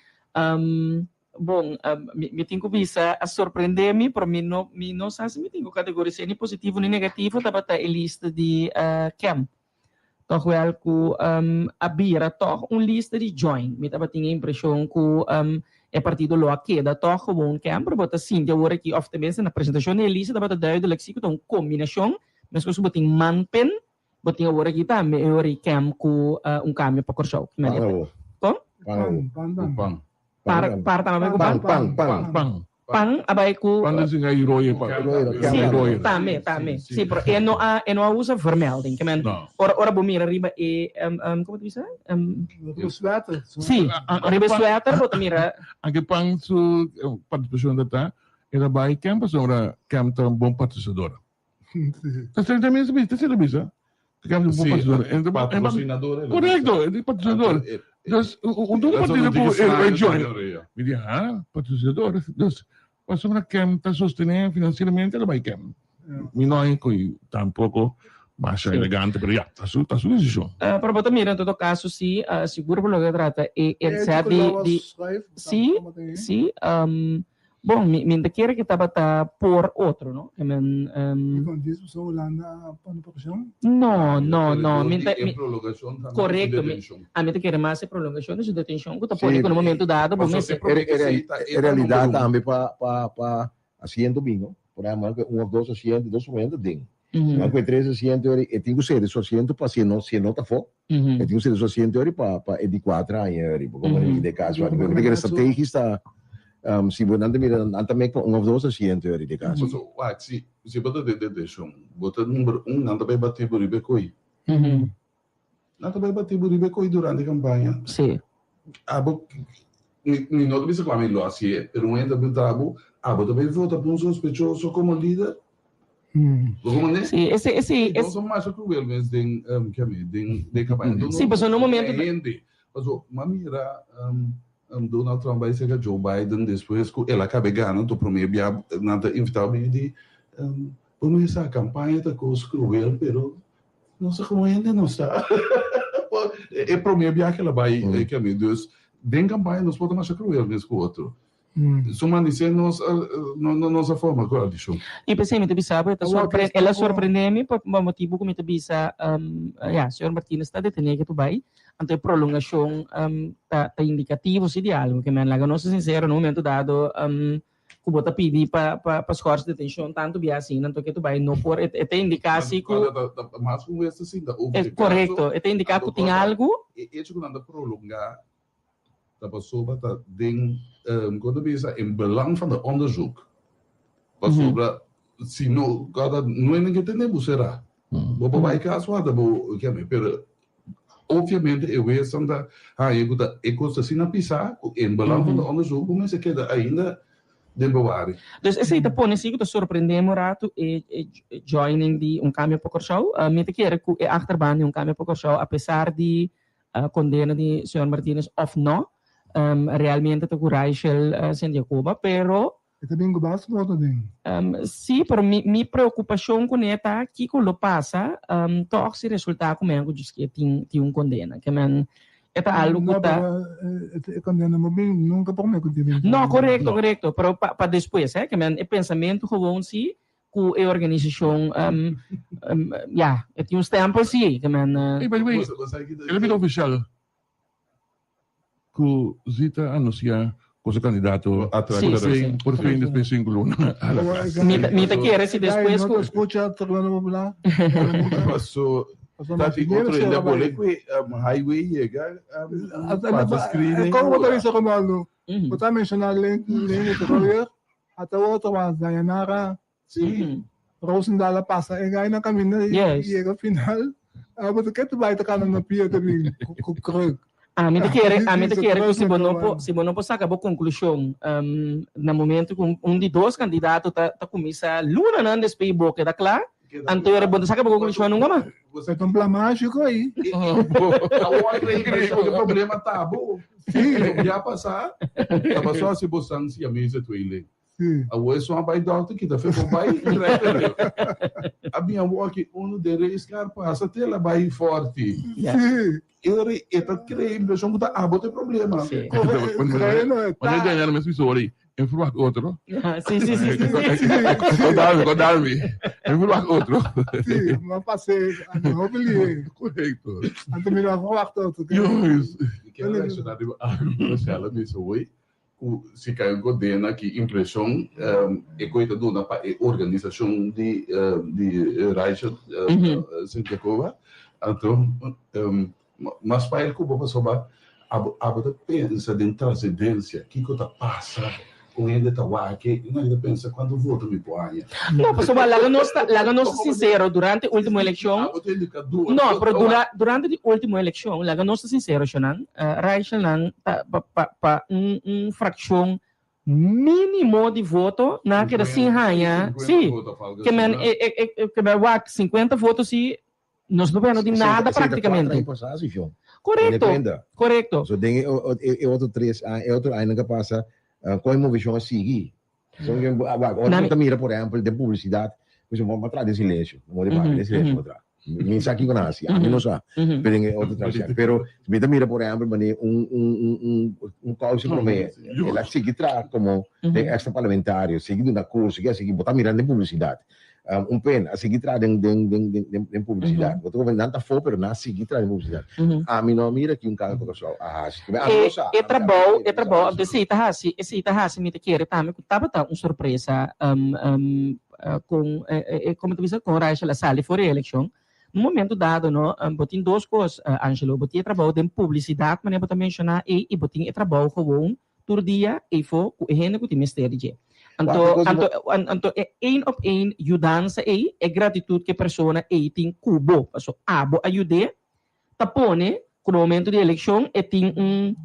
Bon, mi tin cu bisa a sorprende mi, pero mi no, mi no sa si mi tin cu categoris'é ni positivo ni negativo, tabata e lista di Kem. Tòg wèl ku a bira tòg un lista di join. Mi tabatin e impreshon ku e partido lo a keda tòg gewoon kèm, pero bo ta sinti awor aki òf tenminste na presentashon di e lista tabata duidelijk si ku ta un kombinashon, meskos ku bo tin manpen, bo tin awor aki tambe e ora i kèm ku un kambio pa Kòrsou. Pan awor. Kon? Pan awor. Pan tambe. Par par tambe ku pan? Pan, pan, pan. Pan a bai ku. Pan den singa i roye pa. Sí, tambe, tambe. Sí, pero e no a, e no a usa vermelding. Ke men, ora, ora bo mira riba e, como ta bisa? Riba sweater. Sí, riba e sweater bo ta mira. Anke Pan su participacion ta ta, e ta bai Kem pasobra Kem ta un bon participador. Ta ser también se bisa, ta bisa. Sí, patrocinador. Correcto, e patrocinador. Dus, un tur partido ku e join. Mi di, ha, patrocinador. Dus, pasobra Kem ta sostené financieramente, lo bai Kem. Mi no hay ku tampoco masha elegante, pero ya, ta su, ta su decision. Pero bo ta mira en todo caso si, sigur por loke trata e inzet di, di, sí, sí, Bon, mi mi ta kere ke tabata por otro, no? Ke men, um. Dikon dies pasobra Hulanda a pone preshon? No, no, no. Mi ta, E mi, prolongashon tambe di su korekto, mi, detenshon. ami ta kere mas e prolongashon di su detenshon ku ta pone ku na momento dado bo Pasobra mester. e promé ke si ta E e ta realidat number un. tambe pa pa pa asiento bin, no? Por ehempel, ku un òf dos asiento, dos momento den. Nan ku e tres asiento eri, e tin ku sede su asiento pa si e no, si e no ta afó, e tin ku sede su asiento eri pa pa e di kuater aña eri, bo komo di kaso aki. Bo ta kere strategis ta, si bo nan ta mira nan ta mek pa un òf dos asiento eri di kaso. Paso, wak, si si bo ta den detenshon, bo ta number un, nan ta bai bati bo riba e koi. Nan ta bai bati bo riba e koi durante kampaña. Sí. Abo, mi mi no ta bisa ku ami lo hasié, pero un hende ta puntra bo, abo ta bai vota pa un sospechoso komo lider? Bo komprendé? Sí, ese, ese, Nos ta masha kruel mes den, kiami, den, den kampaña. Anto Sí, pasobra na un momento. Hende, pasobra mi a mira Donald Trump bai serka Joe Biden despues ku el a kaba e gana, anto promé bia nan ta invitá bo di, bo mester sa kampaña ta kos kruel, pero No sa como hende nos ta. E prome biahe el a bai e kami. Dus Den kampaña nos por ta masha kruel mes ku otro. Su mandisé nos a nos a forma koalishon. I p'esei mi ta bisa bo, e ta sorpre, el a sorprendé mi pa motibu ku mi ta bisa, ya, señor Martinez ta detené ke tu bai, anto e prolongashon ta ta indikativo si di algu, ke men laga nos ta sinsero na un momento dado ku bo ta pidi pa pa pa schors detenshon tantu bia asina, anto ke tu bai no por, e ta indiká si ku. Ta mas ku un wes ta sinta over e kaso. Korekto, e ta indiká ku tin algu. E echo ku nan ta prolongá Ta pasobra ta den, kon ta bisa, in belang van de onderzoek. Pasobra si no, kada nuenen ke tene bo será. Bo por bai kas warda bo keme, pero obviamente e wesnan ta haña ku ta e kos ta asina pisá ku in belang van de onderzoek bo mester keda ainda den bewari. Dus esei ta pone si ku ta sorprendé mi un ratu e joining di Un Kambio pa Kòrsou. Mi ta kere ku e achterban di Un Kambio pa Kòrsou apesar di Condena di señor Martinez of no, realmente ta cu Raichel Sint Jacoba, pero. E ta bin cu bas voto den. Sí, pero mi mi preocupacion cu ne ta kico lo pasa toch si resulta cu men cu djis tin tin un condena. Ke men e ta algo cu ta. No, pero e condena no bin nunca prome cu tin bin. No, corecto, corecto, pero pa pa despues, he, ke men e pensamento gewoon si ku e organisashon ya e tin un stempel si ke men. Hey, by the way, el a bira ofisial ku Zita a anunsia ku su kandidato por fin, por fin despues di sinku luna a la kas. Mi ta kere si despues ku. No ta skucha Tribuna Popular. Paso ta di otro hende a bole ku e highway yega pasa screening. Komo bo ta bisa Ronaldo? Bo ta menshoná Leni Royer Ata otro mas Dayanara. Sí. Rosendal a pasa e gai na caminda y yega final. Abo ta ke ta bai ta cana na pia ta bin cu kruk. Ami ta kere, ami ta kere cu si bo no por, si bo no por saca bo conclusion na momento cu un di dos candidato ta ta cuminsa lunanan despues y bo keda cla, anto bo no ta saca bo conclusion nunca mas. Bo ta un plan magico ayi. Awor e problema ta bo. Sí, ya pasá, ta pasó si bo san si a mesa tweeling. Sí. Awor esun a bai dokter kita fe bo bai trek A bin awor aki uno den race car pasa te el a bai forti. Sí. E ora e ta crea impresion cu ta abo ta e problema. Sí. Wanneer Diana mes bisa ora en verwacht otro. Sí, sí, sí, sí. Con dalmi, con dalmi. En verwacht otro. Sí, ma pasé, no hopi lié. Correcto. Anto mi no a verwacht otro. Jongens. Mi kier reacciona riba algo cu Rochelle a bisa hoy, cu si cay un condena ki impresion e coy ta duna pa e organisacion di di Rachel Sint Jacoba. Anto mas fácil cu bo pasobra abo abo ta pensa den trascendencia, kico ta pasa con hende ta wak e, y nan ta pensa cuanto voto mi por haña. No, pasobra laga nos ta laga nos ta sincero, durante ultimo eleccion, Abo ta indicador. no, pero dura durante di ultimo eleccion, laga nos ta sincero, Shonan, Rachelnan ta pa pa pa un un fraccion mínimo di voto, nan a keda sin haña, si, ke men e e e ke men wak 50 voto si Nos no no tin nada prácticamente. Correcto, correcto. So den e otro tres aña, e otro añanan que pasa, con e movecion a sigui. So ora ta mira por ehempel den publicidad, pues bo a traha den silencio, bo a papia den silencio bo a traha. Mi sa kico nan a haci, ami no sa, pero den e otro traha si. Pero mi ta mira por ehempel manera un un un un causa prome, el a sigui traha como den extra parlamentario, sigui duna curso, sigui a sigui, bo ta mira den publicidad. Un pen a sigui traha den den den den den publicidad. Bo ta nan ta afó pero nan a sigui traha den publicidad. Ami no a mira ki un kambio pa Kòrsou a hasi. Ami no sa. E trabou, e trabou, esei ta hasi, esei ta hasi mi ta kere tambe ku tabata un sorpresa kon komo ta bisa kon Rachel a sali for e elekshon. Un momento dado no bo tin dos kos Angelo, bo tin e trabou den publisidat manera bo ta menshoná ei i bo tin e trabou gewoon tur dia eyfo ku e hende ku tin mester di dje. Anto, anto, anto e één op één yudansa ei, e gratitut ku e persona ei tin ku bo, paso abo a yud'é, ta pone ku na momento di elekshon e tin un,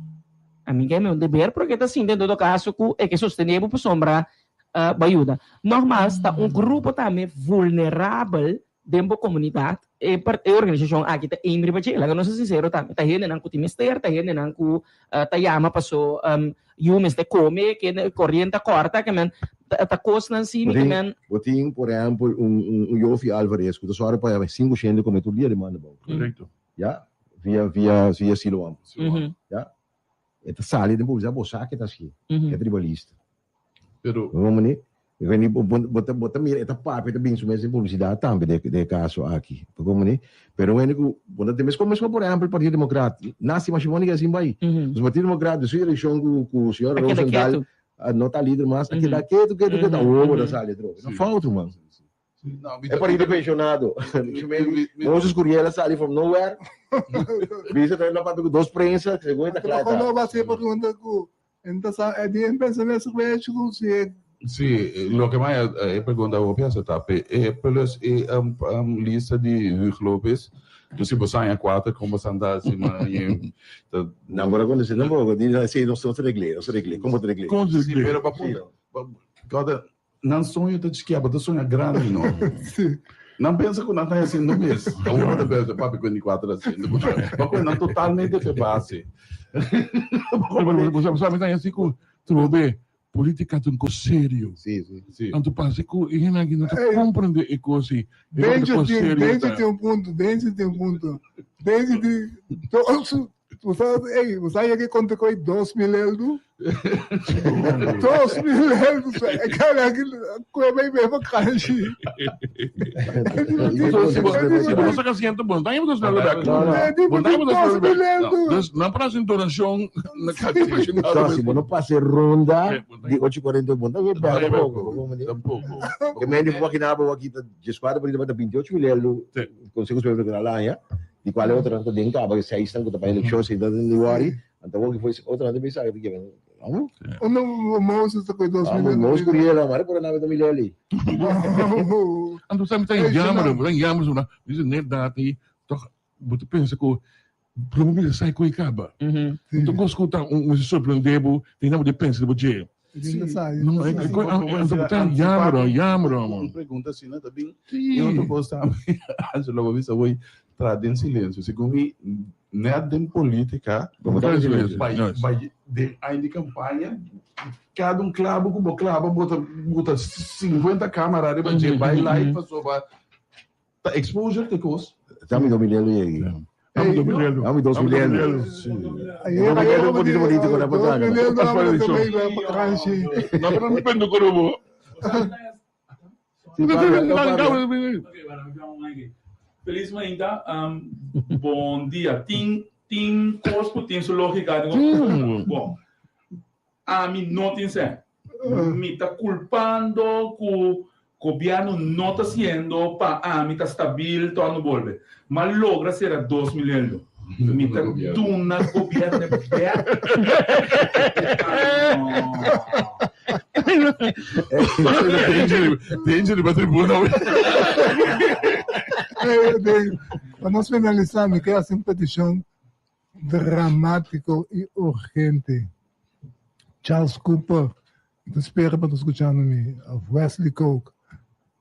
a mi ke un deber, pero ke ta sinti en todo kaso ku e ke sostené bo pasobra bo a yuda. Nogmaals, ta un grupo tambe vulnerabel Den bo komunidat, e e organisashon aki ta aim riba dje. Laga nos ta sinsero tambe, ta hendenan ku tin mester, ta hendenan ku ta yama paso yu mester kome, ke koriente a kòrta, ke men ta kosnan si mi ke men. Bo tin por ehèmpel un un Jofi Alvarez ku ta sòru pa sinku shende kome tur dia di manda bou. Korekto. Ya, via via via Siloam. Ya. E ta sali den publicidad, bo sa ke ta hacié. E tribalista. Pero. Bo mane? Bo ta, bo ta mira, e ta papia, e ta bin su mes den publicidad tambe den e caso aki. Bo mane? Pero un hende cu, bo ta mes como, por ehempel, Partido Democrat. Lástima, Shimoni ke asin bai. Pues Partido Democrat, den su eleccion cu, cu señor Rosendahl, no ta lider mas, a keda ketu, ketu, ketu, awor bo ta sali atrobe. No fout, ruman. E partido pensionado. Moses Curiel a sali from nowhere. Bisa ta na papia ku dos prensa, segun e ta kla ta. No va ser pregunta ku entonces e di pensamiento ku si e Sí, loke mai e pregunta hopi acepta pe e plus e um, um, lista di Hugo Lopez. Dus si bo saña cuater como santa si ma ta No, pero cuando se tampoco, di sí, no se regle, no se regle. ¿Cómo te regle? Como se regle? Pero pa punta. Kada Nan soño ta chikia, bo ta soña grandi no. Nan pensa ku nan ta hasiendo mes. Awor bo ta pensa, papi ku e kuater hasiendo. Bo ku nan totalmente fe base. Bo sa mi ta hasi ku trobe politica ta un kos serio. Si, si. Si. Anto parse ku e hende aki no ta komprende e kos ei. Dencho tin, Dencho tin un punto, Dencho tin un punto. Dencho tin, Bo sa, ey, bo sa yega konta ku 2000 eldu? 2000 eldu, e kara aki kue bai be vakantie. Si bo no saka siento, bo no ta heba 2000 eldu bek. Bo no ta heba 2000 eldu bek. Dus nan por hasi un donashon na kada pensionado. Si bo no pasa e ronda di ocho kuarenta, bo no ta heba bek tampoco. Tampoco. Ke men di bo makina bo aki ta dieskuater por ta 28000 eldu Consejo Superior Electoral a haña. Di cual e otronan ta den caba, e seisnan cu ta bay eleccion, seisnan ta den worry, anto awor ki foi otronan ta bisa ta kere, amo? Uno Moses ta cu 2000 Amo Moses Curiel, mare por a nabe ta mileli. Anto sa mi ta jammer, mi ta jammer so na, mi dice net dat ei, toch bo ta pensa cu prome mi ta sai cu e caba. Anto cos cu ta un sorprende bo, tin nan bo ta pensa bo dje. No, e anto bo ta jammer, jammer, Un pregunta asina ta bin. Y otro cos tambe, Angelo, bo bisa bo traha den silencio. Segun mi, net den politica, bai bai den aña di campaña, cada un clabo cu bo claba bo ta buta cincuenta camara riba dje, bai live pasobra ta exposure te cos. Ta mi dominelo yegi. Ami dominelo. Ami dos mileno. Bonito bonito con la patata. No, pero no pendo con bo. Feliz mainta, um, bon dia. Tin, tin kos ku tin su lógika. Bon, ami no tin sèn. Mi ta kulpando ku gobièrnu no ta hasiendo pa ami ta stabil tòg no bolbe. M'a logra sera 2000 eldo. Mi ta duna gobièrnu e bèk. Danger riba tribuna. Pa nos finalisá mi ke hasi un petishon Dramático y urgente. Charles Cooper, mi ta spera pa ta scuchando mi, of Wesley Kook.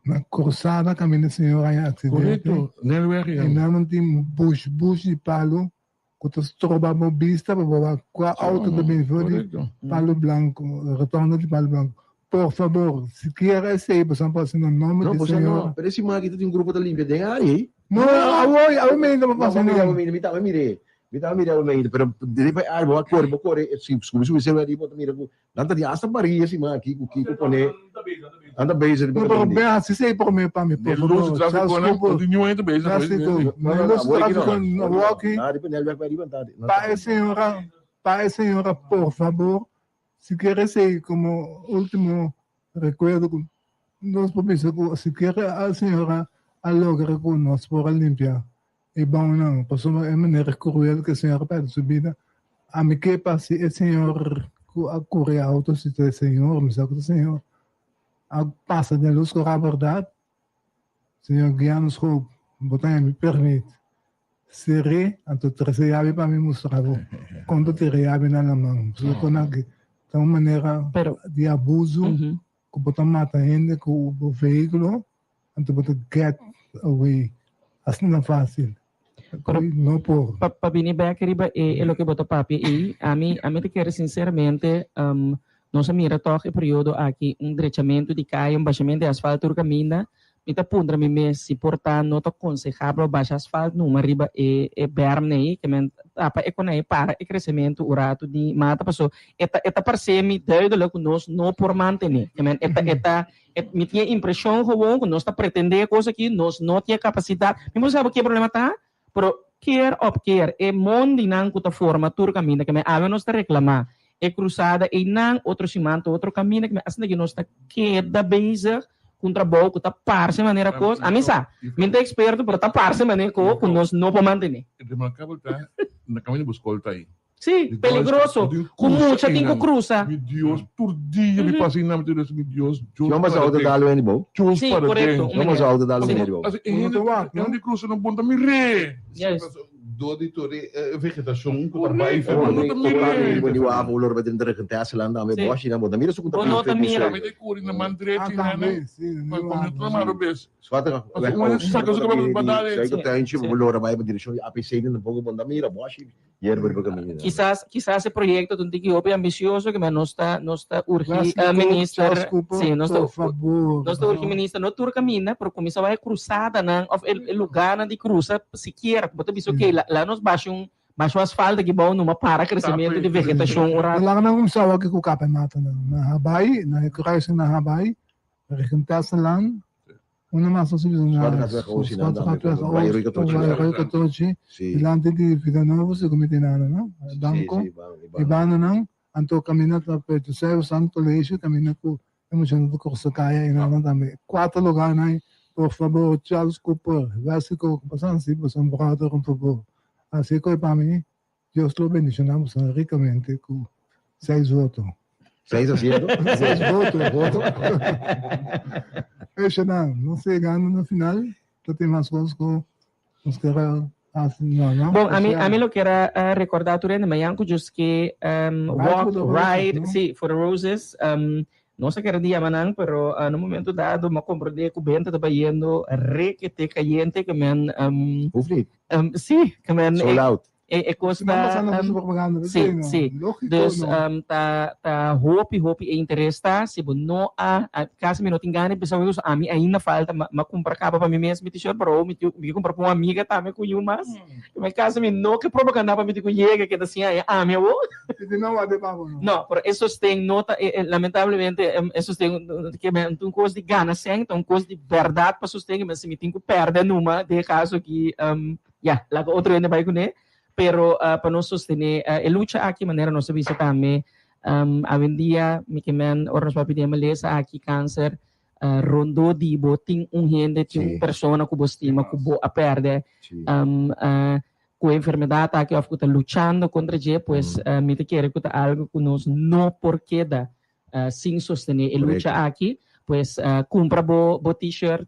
Na cruzada caminda señor haña accidente. Correcto, Nelweg ya. Y nan nan tin bush bush di palo cu ta stroba bo bista pa bo wak cua auto ta bini for di Palo Blanco, rotonda di Palo Blanco. Por fabor, si kier esey boso por haci na nomber di señor. No, pero e siman aki ta tin un grupo ta limpia den area ey. No, awor, awor mi ainda por pasa no. No, mi taba mire, mi taba mire awor mi ainda, pero riba e area bo a core, bo core, si subi subi sero ariba bo ta mira cu nan ta tin hasta baria e siman aki cu kico pone, nan ta bezig riba No, pero ben haci esey prome pa mi, por favor. Charles Cooper, Wesley Kook, no luz trafico no walkie. Pa e señora, pa e señora, por favor. Si kier esey como ultimo recuerdo cu nos por bisa cu si kier a señora a logra cu nos por a limpia e baonan pasobra e manera cruel cu e señora a perde su bida ami ke pa si e señor cu a curi auto si ta e señor mi sa cu ta señor a pasa den luz cora berdad señor guia nos hoop bo ta mi permit Ser'é, anto trese yabi pa mi mustra bo kon ta tira yabi na laman. Pasobra kon aki ta un manera di abuso ku bo ta mata hende ku bo vehíkulo, anto bo ta get away asina fásil. No por. Pa bini bek riba e loke bo ta papia ei, ami ami ta kere sinseramente nos a mira tòg e periodo aki un drechamentu di kaya, un bashamentu di asfalt tur kaminda. Mi ta puntra mi mes si por ta no ta konsehabel pa basha asfalt numa riba e e berm nei, ke men tapa e konei para e kresementu un ratu di mata paso e ta e ta parse mi duidelijk ku nos no por mantene. Ke men e ta e ta e mi tin e impreshon gewoon ku nos ta pretende e kos aki, nos no tin e kapasidat. Mi por sa bo ke problema ta, pero keer op keer e mondinan ku ta forma tur kaminda ke men awe nos ta reklama E cruzada einan, otro siman ta otro caminda, cu asina cu nos ta keda bezig cu un trabou cu ta parce manera cos, ami sa, mi no ta experto, pero ta parce manera co cu nos no por mantene. Remarcabel ta, na caminda bo scol ta ei. Si, peligroso, cu mucha tin cu cruza. Mi Dios, tur dia mi pasa einan, mi ta reza, mi Dios, Dios para den. Si auto dal wen di bo? Dios Si, para den. corecto, un No mas auto dal wen di bo. Asi, e hende, e hende cruza no bon ta mir'é. Juist. Door di tur e vegetashon ku ta bai Bo di wak olor bai dentro de Tesla tambe Sí. boshi nan bo ta mira su ku ta Bo no ta mira. Mi ta kuri na man drechi Ah, nana. tambe, sí, Pa pa mi no ta bes. Swata Paso un hende saka su kabes pa dal e. Sai tuintje bo lora bai pa direkshon di APC nan tampoco bo ta mira boshi yerba riba kaminda. Kisas kisas e proyekto ta un tiki hopi ambisioso ke men nos ta nos ta urgi Wesley Cook, minister Charles Cooper, sí nos ta por favor. nos ta urgi minister no tur kaminda pero kuminsá wak e krusadanan òf e e lugánan di krusa sikiera ku bo ta bisa okay la la nos basha un basha un asfalto aki bou numa para kresementu di vegetashon un rato. Laga nan kuminsá wak ku kapa e matanan na Habaai na e kruising na Habaai richting Tesselaan Una mas nos bisa na Squad Gatweg Oost, Bai Rooi Katochi, dilanti di Vida Novo si ku mi tin nada no, banko i bandanan, anto kaminda ta Puerto Servo San Colegio kaminda ku e muchanan ta krusa kaya i nan tambe. Kuater lugarnan por fabor Charles Cooper, Wesley Coco pasan si boso un brother un fabor hasi koe pa mi Dios lo bendiciona boso ricamente cu seis voto. Seis asiento? Seis voto. Voto. Eshanan, nos ta yegando na final, ta tin mas cos cu nos kier a haci, no, no? Bon, ami, ami lo kier a recorda tur hende mañan cu just ke Ride walk, for the roses, ride, no? si, for the roses. No sa kere di yama nan, pero na momento dado m'a comprende cu benta ta bayendo rekete cayente, ke men, Hoeft niet. si, ke men, Sold out. E e kos Si nan ta basa na su propaganda, sí, sí, no. sí. Lógico, Dus no. ta ta hopi hopi e interes ta si bo no a a casi mi no tin gana di bisa bo ami ainda falta ma ma cumpra caba pa mi mes mi t-shirt pero mi tin mi ke cumpra pa un amiga tambe cu yu mas mi casi mi no ke propaganda pa mi tin cu yega keda sin a e ami awo. Si di no wak pa bo no. No, pero e sosten no ta e e lamentablemente e sosten ke men ta un kos di gana sèn ta un kos di bèrdat pa sosten ke men si mi tin ku pèrdè numa den e kaso aki Ya, laga otro hende bai kuné, pero pa nos sostené e lucha aki, manera nos a bisa tambe, awendia mi ke men ora nos papia di e malesa aki, kanser, rondó di bo tin un hende, tin un persona ku bo stima, ku bo a pèrdè ku e enfermedat aki òf ku ta luchando kontra dje, pues mi ta kere ku ta algu ku nos no por keda sin sostené e lucha aki, pues kumpra bo bo t-shirt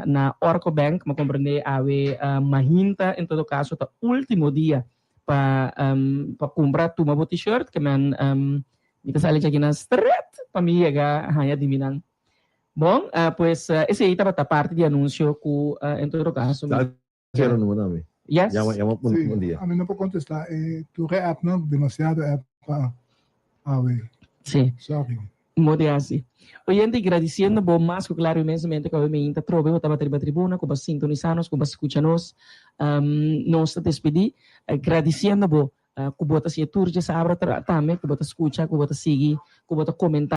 na Orco Bank, mi a komprendé awe mahinta en todo kaso ta último dia pa pa kumpra tuma bo t-shirt ke men mi ta sali djaki nan stret pa mi yega haña di mi nan. Bon, pues esei tabata parti di anunsio ku en todo kaso mi. Cero numero tambe. Yes. Llama, llama un, Sí, un dia. ami no por contesta e tur e appnan, demasiado app pa awe. Sí. Sorry. Mo di hasi. Oyente, gradiciendo bo mas cu claro inmensamente cu awe meinta trobe bo tabata riba tribuna, cu bo a sintonisa nos, cu bo a scucha nos. Nos ta despedi gradiciendo bo cu bo ta siña tur dje sabra tambe, cu bo ta scucha, cu bo ta sigui, cu bo ta comenta.